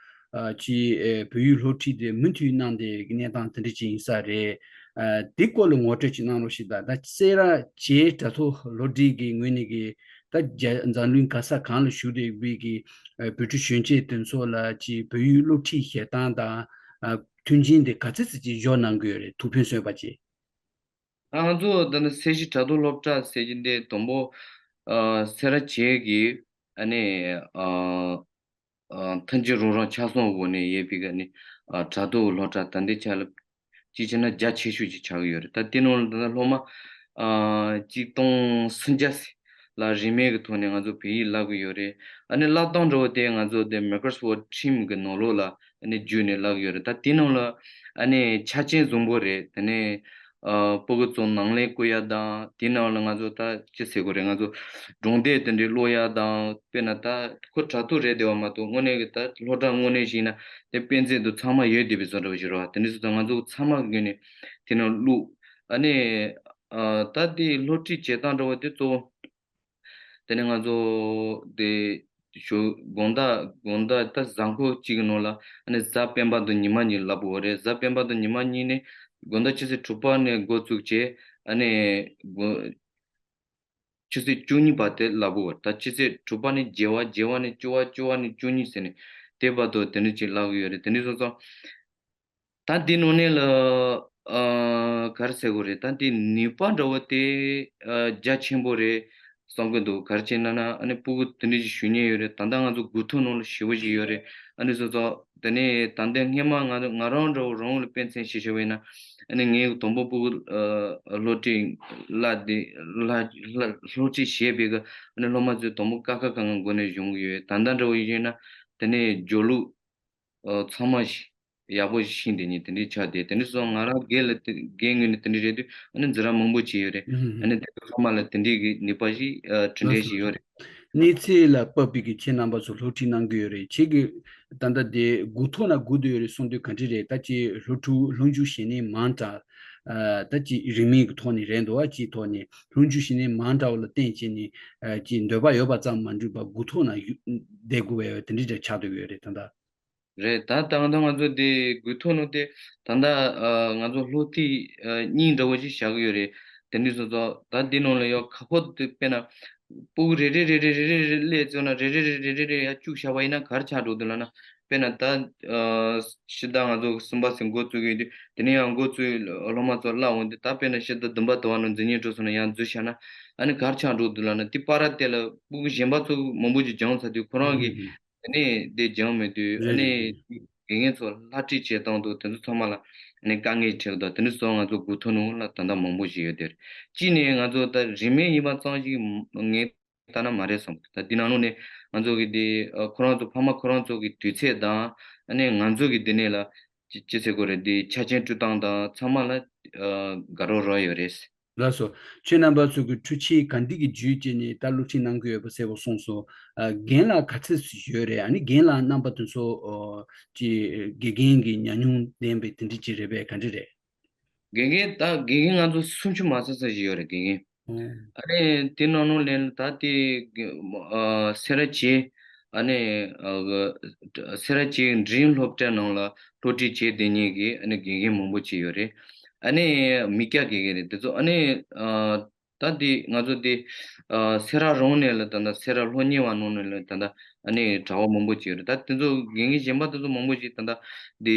ཨ་ཅི་ཨེ་བོད་ཡིག་སློབ་ཁྲིད་དེ་མུ་མཐུད་གནང་བསྡད་ཀྱི་གནས་སྟངས་དེ་འདྲ་ཅིག་ཡིན་ས་རེད། ཨ་དེ་སྐོར་ལ་ངོ་སྤྲོད་ཅིག་གནང་རོགས་ཞེས་དང་ད་སེར་བྱེས་དྲ་ཐོག་སློབ་གྲྭའི་གི་ངོས་ནས་གི་ད་རྒྱ་འཛམ་གླིང་ག་ས་གང་ལ་བཞུགས་བསྡད་པའི་གི་ཨ་བོད་ཕྲུག་གཞོན་སྐྱེས་དེ་ཚོ་ལ་ཅི་བོད་ཡིག་སློབ་ཁྲིད་བྱེད་སྟངས་དང་ཨ་མཐུན་རྐྱེན་དེ་ག་ཚོད་ཙམ་ཅིག་སྦྱོར་གནང་གི་ཡོད་རེད། ཐུགས་ཕན་གསོས་པ་ཅིག་ང་ཚོ་ད་ནི་སེར་བྱེས་དྲ་ཐོག་སློབ་གྲྭ་ཟེར་གྱི་འདི་དང་པོ་ཨ་སེར་བྱེས་ཀྱི་ཨ་ནི་ཨ་ཨ་ཐོན་སྐྱེད་རོགས་རམ་ཆ་ཚང་འོག་ནས་ཡོད་པའི་ཨ་ནི་ཨ་དྲ་ཐོག་སློབ་གྲྭ་ད་ལྟའི་ཆ་ལ་གཅིག་བྱས་ན་རྒྱ་ཆེ་ཤོས་ཅིག་ཆགས་ཀྱི་ཡོད་རེད། ད་དེ་ནང་ལ་ད་ལྟ་སློབ་མ་ཨ་གཅིག་སྟོང་སུམ་བརྒྱ་ལ་རིན་མེད་ཀྱི་ཐོག་ནས་ང་ཚོ་བོད་ཡིག་བསླབ་ཀྱི་ཡོད་རེད། ཨ་ནི་བསླབ་སྟངས་འདྲ་བོ་དེ་ང་ཚོ་དེ་Microsoft Team གི་ནང་ལོགས་ལ་ཨ་ནི་བརྒྱུད་ནས་བསླབ་ཀྱི་ཡོད་རེད། ད་དེ་ནང་ལ་ཨ་ནི་ཆ་རྐྱེན་བཟང་པོ་རེད། དེ་ནས་ཨ་ཕྲུ་གུ་ཚོ་ནང་ལས་བསྐུར་ཡ་དང་དེ་ནང་ལ་ང་ཚོ་ད་ཅི་ཟེར་དགོས་རེད། ང་ཚོ་སྒྲུང་དེབ་དེ་འདྲའི་ཀློག་ཡ་དང་དཔེར་ན་ད་ཁོ་དྲ་ཐོག་རེད་བསྡད་པ་མ་གཏོགས་དངོས་གནས་ཀྱི་ད་སློབ་གྲྭ་དངོས་གནས་ཞིག་ཡིན་ན་དེ་དཔེ་མཛོད་དུ་ཚང་མ་ཡོད་བསྡད་པའི་བཟོ་འདྲ་བ་ཞིག་རེད་བ། དེ་འདྲ་སོང་ཙང་ང་ཚོ་ཚང་མ་ངོས་ནས་དེ་ནང་བླུགས། ཨ་ནི་ཨ་ད་དེ་སློབ་ཁྲིད་བྱེད་སྟངས་འདྲ་བོ་དེ་གཙོ་བོ་དེ་ནི་ང་ཚོ་དེ་ཞོ་དགོང་དག་དགོང་དག་ད་གཟའ་འཁོར་གཅིག་གི་ནང་ལ་ཨ་ནི་གཟའ་སྤེན་པ་དང་ཉི་མ་གཉིས་བསླབ་དགོས་རེད། གཟའ་སྤེན་པ་དང་ཉི་མ་གཉིས་ནས་དགོང་དག་ཆུ་ཚོད་དྲུག་པ་ནས་འགོ་བཙུགས་བྱས་ཨ་ནི་དགོང་ཆུ་ཚོད་བཅུ་གཉིས་བར་དེ་བསླབ་དགོས་པ། ད་ཆུ་ཚོད་དྲུག་པ་ནས་བརྒྱད་པ། བརྒྱད་པ་ནས་བཅུ་པ། བཅུ་པ་ནས་བཅུ་གཉིས་ཟེར་ནས་དེ་བར་དུ་དེ་འདྲ་ཅིག་བསླབ་ཀྱི་ཡོད་རེད། དེ་འདྲ་སོང་ཙང་ད་འདི་ནང་ནས་ལ་ཨ་ག་རེ་ཟེར་དགོས་རེད། ད་འདི་ནུས་པ་འདྲ་བོ་དེ་ཨ་རྒྱ་ཆེན་པོ་རེད། བསམ་གྱི་འདུག་ག་རེ་བྱས་ན་ན་ཨ་ནི་སྤུ་གུ་དེ་འདྲ་ཞིག་ཞུ་མཁན་ཡོད་རེད། ད་ལྟ་ང་ཚོ་དགུ་ཐོག་ནང་ལ་ཞེ་པོ་ཞིག་ཡོད་རེད། ཨ་ནི་སོ་སོ་དེ་ནས་ད་ལྟ་སྔས་མ་ང་ང་རང་འདྲ་བོ་རང་ལ་དཔེ་མཚོན་བྱེད་ཤེས་པ་ཡིན་ན། ཨ་ནི་ངའི་དང་པོ་སྤུ་གུ་ཨ་སློབ་ཁྲིད་བསླབ་དེ་བསླབ་བསླབ་སློབ་ཁྲིད་བྱས་པའི་གི་ཨ་ནི་སློབ་མ་ཚོས་དང་པོ་ཀ་ཁ་ག་ང་མགོ་ནས་སྦྱོང་གི་ཡོད། ད་ལྟ་འདྲ་བོ་ཡིན་ན་དེ་ནས་སྦྱོར་ལུགས་ཨ་ཚང་མ་ཞིག་ཡག་པོ་ཞིག་ཤེས་བསྡད་མཁན་དེ་འདྲའི་ཆགས་བསྡད། དེ་འདྲ་སོང་ང་རང་སྒེར་ལ་དེ་སྒེར་ངོས་ནས་དེ་འདྲ་རེད་དུས་ཨ་ནི་འཛིན་གྲྭ་མང་པོ་བྱས་ཡོད་རེད། ཨ་ནི་དེ་ཚོ་ཚང་མ་ལ་དེ་འདྲའི་གི་ནུས་པ་ཞིག་ཨ་གྲུབ་འབྲས་ཞིག་ཡོད་རེད། གནས་ཚད་ལ་དཔག་པའི་གི་ཁྱེད་རྣམ་པ་ཚོ་སློབ་ཁྲིད་གནང་གི་ཡོད་རེད། ཁྱེད་ཀྱི་ད་ལྟ་དེ་དགུ་ཐོག་ན་སྒུག་བསྡད་ཡོད་རེད་གསུངས་དུས་ག་འདྲ་རེད། ད་ཅི་སློབ་ཕྲུག་སློབ་འཇུག་བྱེད་མཁན་མང་དྲགས། ཨ་ད་ཅི་རིན་མེད་ཀྱི་ཐོག་ནས་རེད་འདུག་བ། ཅིའི་ཐོག་ནས་སློབ་འཇུག་བྱེད་མཁན་མང་དྲགས་པ་ལ་བརྟེན་བྱས་ནས་ཨ་ཅི་འདོད་པ་ཡོད་པ་ཙམ་མ་འགྲུབ་པར་དགུ་ཐོག་ན་ཡུ་བསྡད་དགོས་པའི་དེ་འདྲ་འདྲ་ཆགས་བསྡད་ཡོད་རེད་ད་ལྟ། རེད། ད་ད་ང་ཚོ་ང་ཚོ་དེ་དགུ་ཐོག་ནང་དེ་ད་ལྟ་ཨ་ང་ཚོ་སློབ་ཐིག་ཨ་གཉིས་འདྲ་བོ་ཞིག་བཞག་གི་ཡོད་རེད། དེ་འདྲ་སོང་ཙང་ད་འདི་ནང་ལ་ཡང་ཁག་པོ་དེ་དཔེར་ན་སྤུ་གུ་རེ་རེ་རེ་རེ་རེ་རེ་རེ་སླེབས་ཚར་ན་རེ་རེ་རེ་རེ་རེ་རེ་ཡར་བཅུག་བཞག་པ་ཡིན་ན་ག་རེ་ཆགས་འགྲོ་འདུག་ལབ་ན། དཔེར་ན་ད་ཨ་ཕྱི་ཟླ་ང་ཚོ་གསུམ་པ་ཟིན་འགོ་བཙུགས་ཀྱི་ཡོད་དུས་དེ་ནས་ཡང་འགོ་བཙུགས་སློབ་མ་ཚོ་བསླབ་འོང་དུས་ད་དཔེར་ན་ཕྱི་ཟླ་བདུན་པ་དུ་བ་ནང་འཛུལ་ཉིན་འགྲོ་སོང་ན་ཡང་འཛུལ་བཞག་ན་ཨ་ནི་ག་རེ་ཆགས་འགྲོ་འདུག་ལབ་ན། དེ་བར་དེ་ལ་སྤུ་གུ་གཞན་པ་ཚོ་མང་པོ་ཅིག་སྦྱངས་ཚར་དུས་ཁོ་རང་གི་དེ་ནས་དེ་སྦྱངས་མེད་དུས་ཨ་ནི་དགེ་རྒན་ཚོ་སློབ་ཁྲིད་བྱེད་སྟངས་དང་དེ་ཚོ་ཚང་མ་ལ་ཨ་ནི་དཀའ་ངལ་འཕྲད་འདུག་དེ་འདྲ་སོང་ང་ཚོ་དགུ་ཐོག་ནང་ལ་ད་ལྟ་མང་པོ་ཞིག་ཡོད་དེ་རེད། གཅིག་ནས་ང་ཚོ་ད་རིན་མེད་ཡིན་པ་ཙམ་ཞིག་ངས་ལྟ་ན་མ་རེད་བསམ། ད་འདི་ནང་ལོགས་ནས་ང་ཚོ་གི་འདི་ཨ་ཁོ་རང་ཚོ་ཕ་མ་ཁོ་རང་ཚོ་གི་དུས་ཚོད་དང་ཨ་ནི་ང་ཚོ་གི་འདི་ནས་ལ་ཅི་ཅི་ཟེར་དགོས་རེད། འདི་ཆ་རྐྱེན་སྤྲོད་སྟངས་དང་ཚང་མ་ལ་ཨ་དགའ་རབ་རབ་ཡོད་རེད། ལགས་སོ། ཁྱེད་རྣམ་པ་ཚོ་གི་འཕྲུལ་ཆས་ག་འདི་གི་བརྒྱུད་བྱས་ནས་ད་སློབ་ཁྲིད་གནང་གི་ཡོད་པ་གསལ་པོ་གསུངས་སོང་། ཨ་རྒན་ལགས་ག་ཚོད་ཡོད་རེད། ཨ་ནི་རྒན་ལགས་རྣམ་པ་དེ་ཚོ་ཨོ་ཅི་དགེ་རྒན་གྱི་ཉམས་མྱོང་ལྡན་པའི་དེ་འདྲ་ཅིག་རེད་པས། ག་འདྲ་རེད། དགེ་རྒན་ད་དགེ་རྒན་ང་ཚོ་སུམ་ཅུ་མ་ཟིན་ཙམ་ཞིག་ཡོད་རེད་དགེ་རྒན། ཨོ། ཨ་ནི་དེ་ནང་ནང་ལས་ད་དེ་ཨ་སེ་ར་བྱེས་ཨ་ནི་ཨ་སེ་ར་བྱེས་འབྲིང་སློབ་གྲྭ་ནང་ལ་སློབ་ཁྲིད་བྱེད་བསྡད་མཁན་གྱི་ཨ་ནི་དགེ་རྒན་མང་པོ་ཅིག་ཡོད་རེད། ཨ་ནི་མི་སྐྱ་དགེ་རྒན་རེད་དེ་ཚོ། ཨ་ནི་ཨ་ད་དེ་ང་ཚོ་དེ་ཨ་སེ་ར་རང་ནས་ལ་ད་ལྟ་སེ་ར་སློབ་གཉེར་བ་ནང་ནས་ལ་ད་ལྟ་ཨ་ནི་གྲྭ་པ་མང་པོ་ཅིག་ཡོད་རེད། ད་དེ་ཚོ་དགེ་རྒན་གཞན་པ་དེ་ཚོ་མང་པོ་ཅིག་ད་ལྟ་དེ་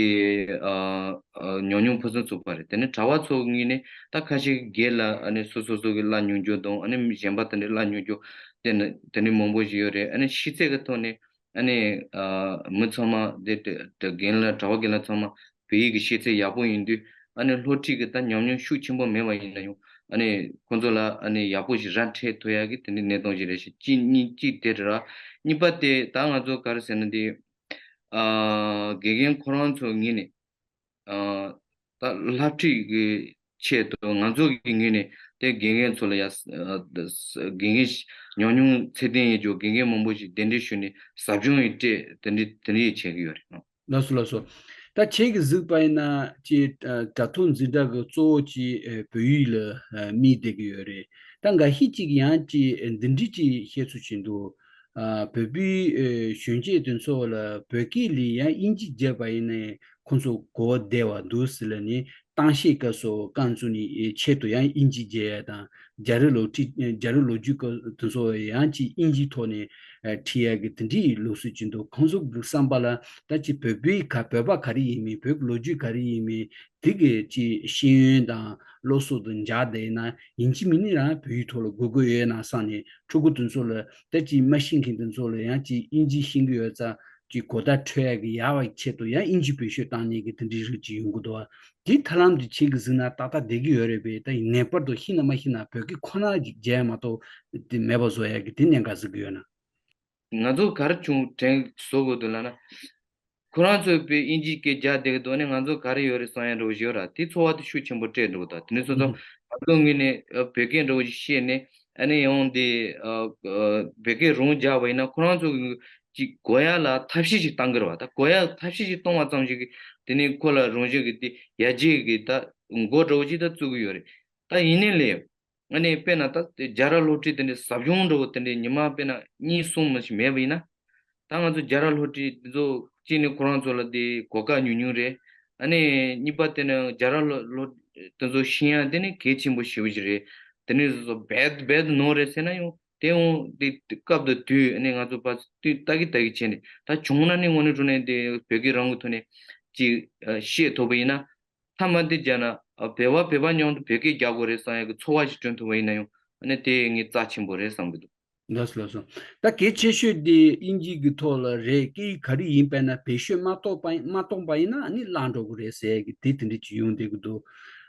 ཨ་ཨ་ཉམས་མྱོང་ཕུན་སུམ་ཚོགས་པ་རེད། དེ་ནས་གྲྭ་པ་ཚོ་ངོས་ནས་ད་ཁ་ཤས་སྒེར་ལ་ཨ་ནི་སོ་སོ་སོ་གི་བསླབ་མྱོང་རྒྱུ་དང་ཨ་ནི་གཞན་པ་དེ་འདྲའི་བསླབ་མྱོང་རྒྱུ་དེ་ནི་དེ་འདྲའི་མང་པོ་ཞིག་ཡོད་རེད། ཨ་ནི་ཤེས་ཚད་ཀྱི་ཐོག་ནས་ཨ་ནི་ཨ་མི་ཚང་མ་དེ་དེ་དེ་རྒན་ལགས་གྲྭ་པ་རྒན་ལགས་ཚང་མ་བོད་ཡིག་གི་ཤེས་ཚད་ཡག་པོ་ཡིན་དུས་ཨ་ནི་སློབ་ཁྲིད་ཀྱི་ད་ཉམས་མྱོང་ཤུགས་ཆེན་པོ་མེད་པ་ཡིན་ན་ཡང་ཨ་ནི་ཁོང་ཚོ་ལ་ཨ་ནི་ཡག་པོ་ཞིག་ར་འཕྲོད་ཐུབ་ཡག་གི་དེ་འདྲའི་གནས་སྟངས་ཤིག་རེད་ཤག་གཅིག་གཉིས་གཅིག་དེ་རེད་ར། གཉིས་པ་དེ་ད་ང་ཚོ་ག་རེ་ཟེར་ན་དེ་ཨ་དགེ་རྒན་ཁོ་རང་ཚོ་ངོས་ནས་ཨ་ད་སློབ་ཁྲིད་ཀྱི་ཆེད་དུ་ང་ཚོ་གི་ངོས་ནས་དེ་དགེ་རྒན་ཚོ་ལ་ཡ་ཨ་དགེ་རྒན་ཉམས་མྱོང་ཚད་ལྡན་ཡོད་རྒྱུ་དགེ་རྒན་མང་པོ་ཞིག་གདན་འདྲེན་ཞུས་ནས་ཟབ་སྦྱོང་ཡི་སྤྲད་དེ་འདྲ་དེ་འདྲ་ཡི་བྱེད་ཀྱི་ཡོད་རེད། ལགས་སོ་ལགས་སོ། ད་ཁྱེད་ཀྱིས་གཟིགས་པ་ཡིན་ན་ཅིག་ཨ་དྲ་ཐོག་འཛིན་གྲྭ་གི་གཙོ་བོ་ཅིག་ཨ་བོད་ཡིག་ལ་ཨ་དམིགས་བསྡད་ཀྱི་ཡོད་རེད། ད་འགའ་ཤས་ཅིག་ཡང་ཅིག་ཨ་འདི་འདྲ་ཅིག་བཤད་ཚུལ་ཅིག་འདུག་ཨ་བོད་པའི་ཨ་གཞོན་སྐྱེས་དེ་ཚོ་ལ་བོད་སྐད་ལས་ཡང་དབྱིན་ཇི་བརྒྱབ་པ་ཡིན་ན་ཁོང་ཚོ་གོ་བདེ་བ་འདུག་ཟེར་ལབ་ནས་གཏམ་བཤད་སྐབས་སུ་རྐང་བཙུགས་ནས་ཨེ་ཆེད་དུ་ཡང་དབྱིན་ཇི་བརྒྱབ་ཡ་དང་རྒྱ་རི་ལོ་ཁྲིད་རྒྱ་རི་ལོ་རྒྱུས་སྐབས་དེ་ཚོ་ཡང་ཅིག་དབྱིན་ཇིའི་ཐོག་ནས་ཨ་ཁྲིད་ཡ་གི་དེ་འདྲའི་ལུགས་སྲོལ་ཅིག་འདུག་ཁོང་ཚོ་གི་བསམ་པ་ལ་ད་ཅིག་བོད་པའི་ག་བོད་པ་ག་རེ་ཡིན་མིན་བོད་ཀྱི་ལོ་རྒྱུས་ག་རེ་ཡིན་མིན་དེ་གི་ཅིག་ཤེས་ཡོན་དང་སློབ་གསོ་དང་སྦྱར་བསྡད་ན་ཡིན་གཅིག་མིན་གཉིས་རང་བོད་ཡིག་ཐོག་ལ་དགོས་དགོས་ཡོད་ན་བསམ་ནས་ཕྲུ་གུ་དེ་ཚོ་ལ་ད་ཅིག་མ་ཤེས་མཁན་དེ་ཚོ་ལ་ཡང་ཅིག་དབྱིན་ཇི་ཤེས་ཀྱི་ཡོད་ཙང་། ཀྱི་གོ་བརྡ་འཕྲོད་ཡག་གི་ཡག་པའི་ཆེད་དུ་ཡང་དབྱིན་ཇི་བེད་སྤྱོད་བཏང་ནས་ཀྱི་དེ་འདྲའི་རིགས་ཅིག་ཡོང་གི་འདུག་བ། དེའི་ཐབས་ལམ་དེ་ཁྱེད་ཀྱིས་གཟིགས་ན་ཏག་ཏག་བསྡད་ཀྱི་ཡོད་རེད་པས། ད་ངེས་པར་དུ་ཤེས་ན་མ་ཤེས་ན་བོད་སྐད་ཁོ་ན་ཅིག་བརྗེ་ཡ་མ་གཏོགས་དེ་མེད་པ་བཟོ་ཡག་གི་དེ་གནད་འགག་གཟིགས་ཀྱི་ཡོད་ན། ང་ཚོ་ག་རེ་བྱུང་དྲན་བཟོ་དགོས་འདུག་ལབ་ན། ཁོ་རང་ཚོས་དཔེ་དབྱིན་ཇིའི་སྐད་རྒྱག་བསྡད་ཀྱི་འདུག་ཨ་ནི་ང་ཚོ་ག་རེ་ཡོད་རེད་བསམ་ཡ་འདྲ་བོ་ཞིག་ཡོད་ར། དེ་ཚོར་བ་དེ་ཤུགས་ཆེན་པོ་སྤྲད་འགྲོ་གི་འདུག་དེ་ནས་སོ་སོ་ང་ཚོ་ངོས་ནས་ཨ་བོད་སྐད་འདྲ་བོ་ཞིག་བཤད་ནས་ཨ་ནི་ཡང་དེ་ཨ་ཨ་བོད་སྐད་རང་རྒྱག་པ་ཡིན་ན་ཁོ་རང་ཚོ་གི་ཅིག་གོ་ཡ་ལ་ཐབས་ཤེས་ཤིག་བཏང་གི་རེད་བ། ད་གོ་ཡ་ཐབས་ཤེས་ཤིག་བཏང་བ་ཙམ་ཞིག་གིས་དེ་ནས་ཁོ་ལ་རང་བཞིན་གྱི་དེ་ཡར་རྒྱས་ཀྱི་ད་འགོ་འདྲ་བོ་ཞིག་ད་བཙུགས་ཀྱི་ཡོད་རེད། ད་ཡིན་ནའི་ལས། ཨ་ནི་དཔེར་ན་ད་རྒྱ་ར་སློབ་ཁྲིད་དེ་འདྲའི་ཟབ་སྦྱོང་འདྲ་བོ་དེ་འདྲའི་ཉི་མ་དཔེར་ན་གཉིས་གསུམ་མ་ཞིག་མེད་པ་ཡིན་ན། ད་ང་ཚོ་རྒྱ་ར་སློབ་ཁྲིད་དེ་ཚོ་གཅིག་ནི་ཁོ་རང་ཚོ་ལ་དེ་གོ་སྐབས་ཉུང་ཉུང་རེད། ཨ་ནི་གཉིས་པ་དེ་ནི་རྒྱ་ར་སློབ་སློབ་དེ་ཚོ་ཤེས་ཡ་དེ་ནི་གལ་ཆེན་པོ་ཞེ་པོ་ཞིག་རེད། དེ་ནི་སོ་སོ་རྦད་རྦད་ནོར་རེད་ཟེར་ན་ཡང་དེ་འོང་དེ་སྐབས་དང་དུས་ཨ་ནི་ང་ཚོ་ཕར་དུས་ལྟ་གི་ལྟ་གི་བྱས་ནས་ད་བྱུང་ན་ནི་དངོས་གནས་དྲང་གནས་དེ་བོད་སྐད་རང་གི་ཐོག་ནས་ཅིག་ཨ་བཤད་ཐུབ་པ་ཡིན་ན། མཐའ་མ་དེ་བྱས་ན་ཨ་བོད་པ་བོད་པ་མཉམ་དུ་བོད་སྐད་རྒྱག་དགོས་རེད་བསམ་ཡག་གི་ཚོར་བ་ཞིག་བསྐྲུན་ཐུབ་པ་ཡིན་ན་ཡང་ ཨ་ནི་དེ་ངས་རྩ་ཆེན་པོ་རེད་བསམ་གྱི་འདུག། ལགས་སོ་ལགས་སོ། ད་གལ་ཆེ་ཤོས་དེ་དབྱིན་ཇི་གི་ཐོག་ལ་རེད། སྐད་ཡིག་ག་རེ་ཡིན་པས་ན་བེད་སྤྱོད་མ་གཏོང་པ་མ་གཏོང་པ་ཡིན་ན་ཨ་ནི་བརླག་འགྲོ་གི་རེད་ཟེར་གི་དེ་དེ་འདྲ་ཅིག་ཡོང་བསྡད་ཀྱི་འདུག།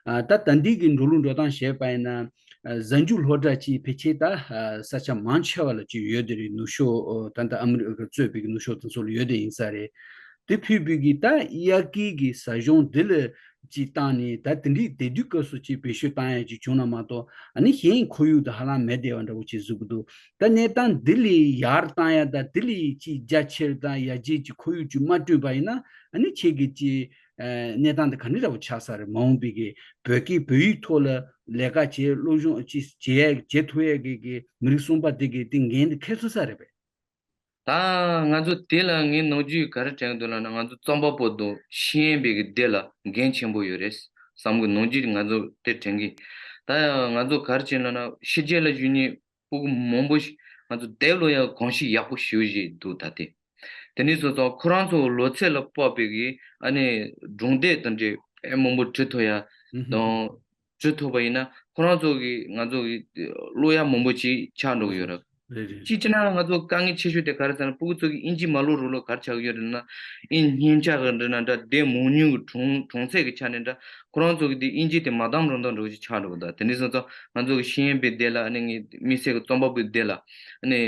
ཨ་ད་ད་འདི་གི་འགྲོ་ལུགས་འགྲོ་སྟངས་བྱས་པ་ཡིན་ན། ཨ་གཟའ་མཇུག་སློབ་གྲྭ་ཅིག་ཕལ་ཆེར་ད་ཨ་ས་ཆ་མང་ཆེ་བ་ལ་ཅིག་ཡོད་དེ་རེད། ནུབ་ཕྱོགས་ཨ་ད་ལྟ་ཨ་མི་རི་ཀ་གཙོས་པའི་གི་ནུབ་ཕྱོགས་དེ་ཚོ་ལ་ཡོད་དེ་ཡིན་ས་རེད། དེ་ཕུད་པའི་གི་ད་དབྱར་ཁའི་གི་ཟ་གཞུང་འདི་ལ་ཅིག་བཏང་ནས་ད་དེ་འདྲའི་དེ་དུས་སྐབས་སུ་ཅིག་བེད་སྤྱོད་བཏང་ཡ་ཅིག་བྱུང་ན་མ་གཏོགས། ཨ་ནི་གཞན་ཁོར་ཡུག་དེ་ཧ་ལམ་མེད་བསྡད་པ་འདྲ་བོ་ཅིག་བཟོ་གི་འདུག། ད་གནས་སྟངས་འདི་ལས་ཡར་བཏང་ཡ་ད་འདི་ལས་ཅིག་རྒྱ་ཆེར་དང་ཡར་རྒྱས་ཀྱི་ཁོར་ཡུག་ཅིག་མ་བསྐྲུན་པ་ཡིན་ན། ཨ་ནི་ཁྱེད་ཀྱི་ཅིག་ཨ་གནས་སྟངས་དེ་ག་འདྲ་འདྲ་བོ་ཆགས་ས་རེད། མ་འོངས་པའི་གི་བོད་སྐད་བོད་ཡིག་ཐོག་ལ་ལས་ཀ་བྱེད་སློབ་སྦྱོང་ཅིག་བྱེད་ཡ་བྱེད་ཐུབ་ཡ་གི་གི་མི་རིགས་གསུམ་པ་དེ་གི་དེ་འགན་དེ་འཁྱེར་ཐུབ་ས་རེད་པས། ད་ང་ཚོ་དེ་ལ་ངའི་ནམ་རྒྱུན་ག་རེ་དྲན་གྱི་འདུག་ལབ་ན། ང་ཚོ་རྩོམ་པ་པོ་དང་ཤེས་ཡོན་པའི་གི་སྡེ་ལ་འགན་ཆེན་པོ་ཡོད་རེད་བསམ་གི། ནམ་རྒྱུན་ང་ཚོ་དེ་དྲན་གི། ད་ང་ཚོ་ག་རེ་བྱས་ལབ་ན། ཕྱི་རྒྱལ་ལ་བཞུགས་མཁན་སྤུ་གུ་མང་པོ་ཞིག་ང་ཚོ་དེབ་ཀློག་ཡ་གོམས་གཤིས་ཡག་པོ་ཞེ་པོ་ཅིག་འདུག། ད་དེ་དེ་ནས་བཟུང་ཙང་ཁོ་རང་ཚོ་ལོ་ཚད་ལ་དཔག་པའི་གི་ཨ་ནི་སྒྲུང་དེབ་དེ་འདྲ་ཨེ་མང་པོ་བྲི་ཐུབ་ཡ་དང་། བྲི་ཐུབ་པ་ཡིན་ན་ཁོ་རང་ཚོ་གི་ང་ཚོ་གི་ཀློག་ཡ་མང་པོ་ཅིག་ཆགས་འགྲོ་གི་ཡོད་རེད། རེད་རེད། གཅིག་བྱས་ན་ང་ཚོ་དཀའ་ངལ་ཆེ་ཤོས་དེ་ག་རེ་ཟེར་ན། སྤུ་གུ་ཚོ་གི་དབྱིན་ཇི་མ་ཀློག་རོགས་ལ་ག་རེ་ཆགས་ཀྱི་ཡོད་རེད་ན། ཨིན་སྙན་ཆ་གི་འདྲ་ན་འདྲ། དེབ་མང་ཉུང་གི་གྲངས་གྲངས་ཚད་ཀྱི་ཆ་ནས་འདྲ། ཁོ་རང་ཚོ་གི་དེ་དབྱིན་ཇི་དེ་མ་འདང་རུང་འདང་འགྲོ་གི་ཆགས་འགྲོ་གི། ད་དེ་འདྲ་སོང་ཙང་ང་ཚོ་གི་ཤེས་ཡོན་པའི་སྡེ་ལ་ཨ་ནི་ངས་དམིགས་བསལ་གི་རྩོམ་པ་པོའི་སྡེ་ལ་ཨ་ནི་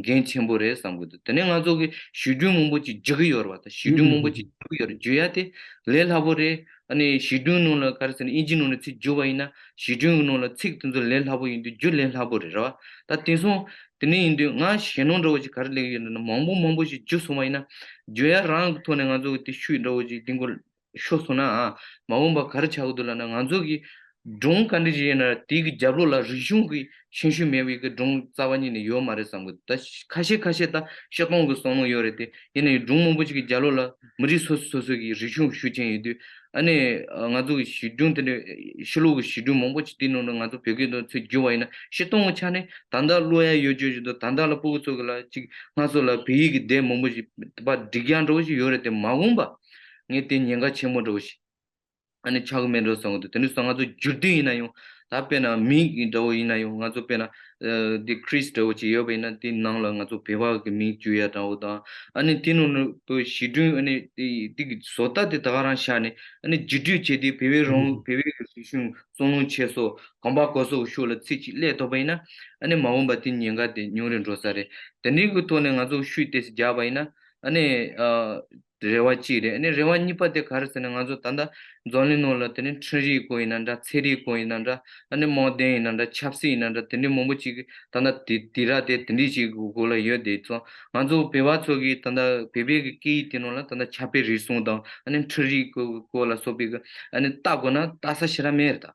འགན་ཆེན་པོ་རེད་བསམ་གི་འདུག། དེ་ནས་ང་ཚོ་གི་བྱིས་སྒྲུང་མང་པོ་ཅིག་བསྒྱུར་གི་ཡོད་རེད་བ། ད་བྱིས་སྒྲུང་མང་པོ་ཅིག་བསྒྱུར་གི་ཡོད་རེད། བསྒྱུར་ཡ་དེ་ལས་སླ་པོ་རེད། ཨ་ནི་བྱིས་སྒྲུང་ནང་ལ་ག་རེ་ཟེར་ན། དབྱིན་ཇི་ནང་ལ་ཚིག་བསྒྱུར་བ་ཡིན་ན་བྱིས་སྒྲུང་གི་ནང་ལ་ཚིག་དེ་ཚོ་ལས་སླ་པོ་ཡིན་དུས་བསྒྱུར་ལས་སླ་པོ་རེད་ར་བ། ད་དེང་སང་དེ་ནས་ཡིན་དུས་ང་ཞེད་སྣང་འདྲ་བོ་ཞིག་ག་རེ་སླེབས་ཡོད་ན། མང་པོ་མང་པོ་ཞིག་བསྒྱུར་སོང་བ་ཡིན་ན། བསྒྱུར་ཡ་རང་གི་ཐོག་ནས་ང་ཚོ་གི་དེ་ཤུགས་འདྲ་བོ་ཞིག་དེ་འགོ་ཤོར་སོང་ན། ཨ་མ་འོངས་པ་ག་རེ་ཆགས་ཀྱི་འདུག་ལབ་ན། ང་ཚོ་གི་སྒྲུང་ག་འདྲ་ཞིག་ཡིན་ན་དེ་གི་རྒྱབ་ལོགས་ལ་རིག་གཞུང་གི་ཤན་ཤུགས་མེད་པའི་གི་སྒྲུང་རྩ་བ་ཉིད་ནས་ཡོད་མ་རེད་བསམ་གི། ད་ཁ་ཤས་ཁ་ཤས་ད་སྤྱིར་བཏང་གི་བསམ་བློ་ཡོད་རེད་དེ། ཡིན་ནའི་སྒྲུང་མང་པོ་ཅིག་གི་རྒྱབ་ལོགས་ལ་མི་རིགས་སོ་སོ་སོ་སོ་གི་རིག་གཞུང་ཤུགས་ཆེན་ཡོད་དུས། ཨ་ནི་ང་ཚོ་གི་བྱིས་སྒྲུང་དེ་འདྲ་ཕྱི་ལོགས་གི་བྱིས་སྒྲུང་མང་པོ་ཅིག་དེའི་ནང་ལ་ང་ཚོ་བོད་སྐད་དུ་ཚུར་བསྒྱུར་བ་ཡིན་ན། སྤྱིར་བཏང་གི་ཆ་ནས་ད་ལྟ་ཀློག་ཡ་ཡོད་རྒྱུ་ཞིག་འདུག། ད་ལྟ་ལ་སྤུ་གུ་ཚོ་གི་ལ་ཅིག་སྔར་སོ་ལ་བོད་ཡིག་གི་དེབ་མང་པོ་ཞིག་པ་སྒྲིག་ཡ་འདྲ་བོ་ཞིག་ཡོད་རེད་དེ། མ་འོངས་པ་ངས་དེ་ཉེན་ཁ་ཆེན་པོ་འདྲ་བོ་ཞིག་ཨ་ནི་ཆགས་ཀྱི་མེད་འགྲོ་བསམ་གི་འདུག། དེ་ནས་སོང་ང་ཚོ་བསྒྱུར་དུས་ཡིན་ན་ཡང་། ད་དཔེར་ན་མིང་གི་འདྲ་བོ་ཡིན་ན་ཡང་། ང་ཚོ་དཔེར་ན་ཨ་དེ་ཁྲིས་འདྲ་བོ་ཅིག་ཡོད་པ་ཡིན་ན། དེའི་ནང་ལ་ང་ཚོ་བོད་པ་གི་མིང་བསྒྱུར་ཡ་འདྲ་བོ་དང་། ཨ་ནི་དེ་ནང་ནས་བོད་བྱིས་སྒྲུང་ཨ་ནི་དེ་དེ་གི་བཟོ་ལྟ་དེ་ད་ག་རང་བཞག་ནས། ཨ་ནི་བསྒྱུར་བཅོས་བྱས་ཏེ་བོད་པའི་རང་བོད་པའི་གི་རིག་གཞུང་རྩོམ་རླུང་ཆེ་སོགས་གོམ་པ་གོ་སོགས་ཤུགས་ལ་ཚིག་ཅིག་སླེབས་ཐུབ་པ་ཡིན་ན། ཨ་ནི་མ་འོངས་པ་དེ་ཉེན་ཁ་དེ་ཉུང་རུ་འགྲོ་ས་རེད། དེ་འདྲའི་གི་ཐོག་ནས་ང་ཚོ་ཤུགས་ཏོག་ཙམ་རྒྱག་པ་ཡིན་ན། ཨ་ནི་ཨ་རེ་བ་གཅིག་རེད། ཨ་ནི་རེ་བ་གཉིས་པ་དེ་ག་རེ་ཟེར་ན། ང་ཚོ་ད་ལྟ་འཛམ་གླིང་ནང་ལ་དེ་ནི་འཕྲིན་རིག་སྐོར་ཡིན་ན་འདྲ། ཚན་རིག་སྐོར་ཡིན་ན་འདྲ། ཨ་ནི་དམག་དོན་ཡིན་ན་འདྲ། ཆབ་སྲིད་ཡིན་ན་འདྲ། དེ་འདྲའི་མང་པོ་ཅིག་ད་ལྟ་དེ་དུས་རབས་དེ་དེ་འདྲའི་ཅིག་གི་སྒང་ལ་ཡོད་དེ་ཙང་། ང་ཚོ་བོད་པ་ཚོ་གིས་ད་ལྟ་བོད་པའི་གི་སྐད་ཡིག་དེ་ནང་ལ་ད་ལྟ་ཕྱག་དཔེ་རིག་གསུམ་དང་། ཨ་ནི་འཕྲིན་རིག་སྐོར་སྐོར་ལ་སོགས་པའི་གི་ཨ་ནི་ལྟ་དགོས་ན་ལྟ་ས་ཞེ་དྲག་མེད་རེད་ད།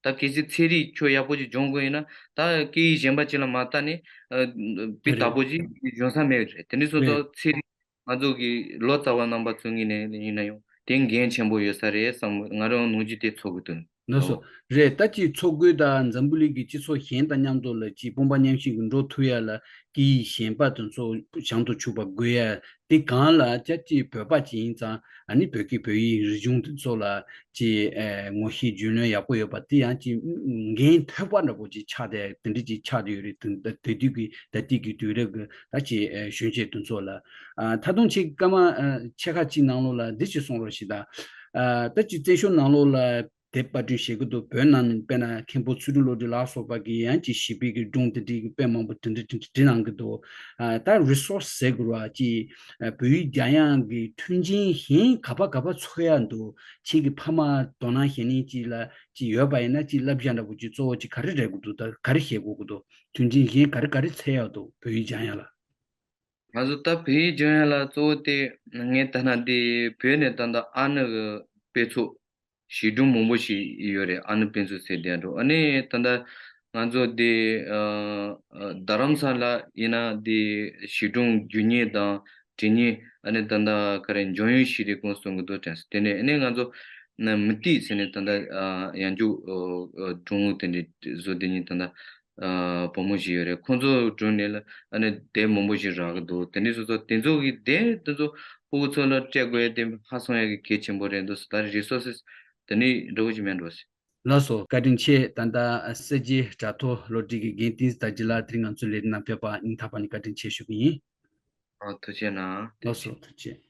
ད་གལ་སྲིད་ཚན་རིག་ཁྱོན་ཡག་པོ་ཅིག་སྦྱོང་དགོས་ཡིན་ན། ད་སྐད་ཡིག་གཞན་པ་ཅིག་ལ་མ་ལྟ་ནས་ཨ་དཔེ་དག་པོ་ཅིག་སྦྱོང་ས་མེད་རེད། དེ་འདྲ་སོང་ཙང་ཚན་རིག་ང་ཚོ་གི་ལོ་ཙཱ་བ་རྣམ་པ་ཚོའི་ངོས་ནས་ཡིན་ན་ཡང་དེ་འགན་ཆེན་པོ་ཡོད་ས་རེད་བསམ། ང་རང་ནམ་རྒྱུན་དེ་ཚོར་གི་འདུག། ལགས་སོ། རེད། ད་ཅིག་འཚོ་གོས་དང་འཛམ་བུ་གླིང་གི་སྤྱི་ཚོགས་གཞན་དང་མཉམ་དུ་ལ་ཅིག་དཔུང་པ་མཉམ་གཤིབ་ཀྱིས་འགྲོ་ཐུབ་ཡ་ལ་སྐད་ཡིག་གཞན་པ་དེ་ཚོ་བྱང་དུ་ཆུད་པ་དགོས་ཡ། དེ་གང་ལ་ཅག་ཅིག་བོད་པ་ཅིག་ཡིན་ཙང་། ཨ་ནི་བོད་སྐད་བོད་ཡིག་རིག་གཞུང་དེ་ཚོ་ལ་ཅིག་ཨེ་ངོ་ཤེས་རྒྱུས་ལོན་ཡག་པོ་ཡོད་པ་དེ་ཡང་ཅིག་འགན་ཐོགས་པ་འདྲ་པོ་ཅིག་ཆགས་ཏེ་དེ་འདྲ་ཅིག་ཆགས་ཏེ་ཡོད་རེད། དེ་དེ་དུས་ཀྱི་ད་ལྟའི་གི་དུས་རབས་ཀྱི་ད་ཅིག་ཨེ་གཞོན་སྐྱེས་དེ་ཚོ་ལ། ཨ་ད་དུང་ཅིག་སྐར་མ་ཨ་ཕྱེད་ཀ་ཅིག་ནང་ལོགས་ལ་འདི་ཅིག་གསུང་རོགས་ཞེས་དང་། ཨ་ད་ཅིག་བཙན་བྱོལ་ནང་ལོགས་ལ་དེབ་པར་སྐྲུན་བྱེད་ཀྱི་འདུག། བོད་ནང་ནས་དཔེར་ན་མཁན་པོ་ཚུལ་ཁྲིམས་བློ་གྲོས་ལ་སོགས་པ་གིས་ཡང་ཅིག་ཞིབ་པའི་གི་སྒྲུང་དེ་འདྲའི་གི་དཔེ་མང་པོ་དེ་འདྲ་དེ་འདྲ་བྲིས་གནང་གི་འདུག། ཨ་ད་རི་སོར་སི་ཟེར་དགོས་རེད་བ། ཅིག་ཨ་བོད་ཡིག་སྦྱང་ཡག་གི་མཐུན་རྐྱེན་གཞན་ག་པ་ག་པ་འཚོལ་ཡག་འདུག། ཁྱེད་ཀྱི་ཕ་མ་དོ་སྣང་བྱེད་མཁན་ཅིག་ལ་ཅིག་ཡོད་པ་ཡིན་ན་ཅིག་བསླབ་བྱ་འདྲ་པོ་ཅིག་གཙོ་བོ་ཅིག་ག་རེ་རེག་དགོས་འདུག། ད་ག་རེ་བྱེད་དགོས་ཀྱི་འདུག། མཐུན་རྐྱེན་གཞན་ག་རེ་ག་རེ་འཚོལ་ཡག་འདུག། བོད་ཡིག་སྦྱང་ཡག་ལ། ང་ཚོ་ད་བོད་ཡིག་སྦྱང་ཡག་ལ་གཙོ་བོ་དེ་ངས་ལྟ་ན་དེ་བོད་ནས་ད་ལྟ་ཨ་ནི་གི་དཔེ་ཚོགས་བྱིས་སྒྲུང་མང་པོ་ཞིག་ཡོད་རེད། ཨ་ནི་དཔེ་མཛོད་ཟེར་དེ་འདྲ། ཨ་ནི་ད་ལྟ་ང་ཚོ་དེ་ཨ་ཨ་རྡ་རམ་ས་ལ་ཡིན་ན་དེ་བྱིས་སྒྲུང་བསྒྱུར་མཁན་དང་འབྲི་མཁན། ཨ་ནི་ད་ལྟ་ག་རེ་འཇམ་དབྱངས་ཤེས་རིག་ཁོང་གསུང་གི་འདུག་དྲན་སོང་། དེ་ནས་ཨ་ནི་ང་ཚོ་ན་མུ་ཏིག་ཟེར་ནས་ད་ལྟ་ཨ་ཡང་འཇུག་ཨ་ཨ་སྒྲུང་དེ་འདྲ་བཟོ་དེ་ཉིད་ད་ལྟ་ཨ་བུ་མོ་ཞིག་ཡོད་རེད། ཁོང་ཚོ་དྲུང་ནས་ལ་ཨ་ནི་དེབ་མང་པོ་ཞིག་རག་གི་འདུག། དེ་འདྲ་སོང་ཙང་དེ་ཚོ་གི་དེབ་དེ་ཚོ་སྤུ་གུ་ཚོ་ལ་སྤྲད་དགོས་ཡ་དེ་ཧ་སང་ཡ་གི་གལ་ཆེན་པོ་རེད་འདུག། ད་རི་སོར་སི་སི་དེ་འདྲ་འདྲ་པོ་ཞིག་མེད་འགྲོ་སྲིད། ལགས་སོ། བཀའ་དྲིན་ཆེ། ད་ལྟ་སྲིད་སྤྱི་དྲ་ཐོག་སློབ་ཁྲིད་ཀྱི་འགན་འཛིན་དར་རྒྱས་ལགས་དེ་རིང་ང་ཚོའི་ལས་རིམ་ནང་ཕེབས་པ་སྙིང་ཐག་པ་ནས་བཀའ་དྲིན་ཆེ་ཞུ་གི་ཡིན། ཨ། ཐུགས་རྗེ་གནང་། ལགས་སོ། ཐུགས་རྗེ་ཆེ།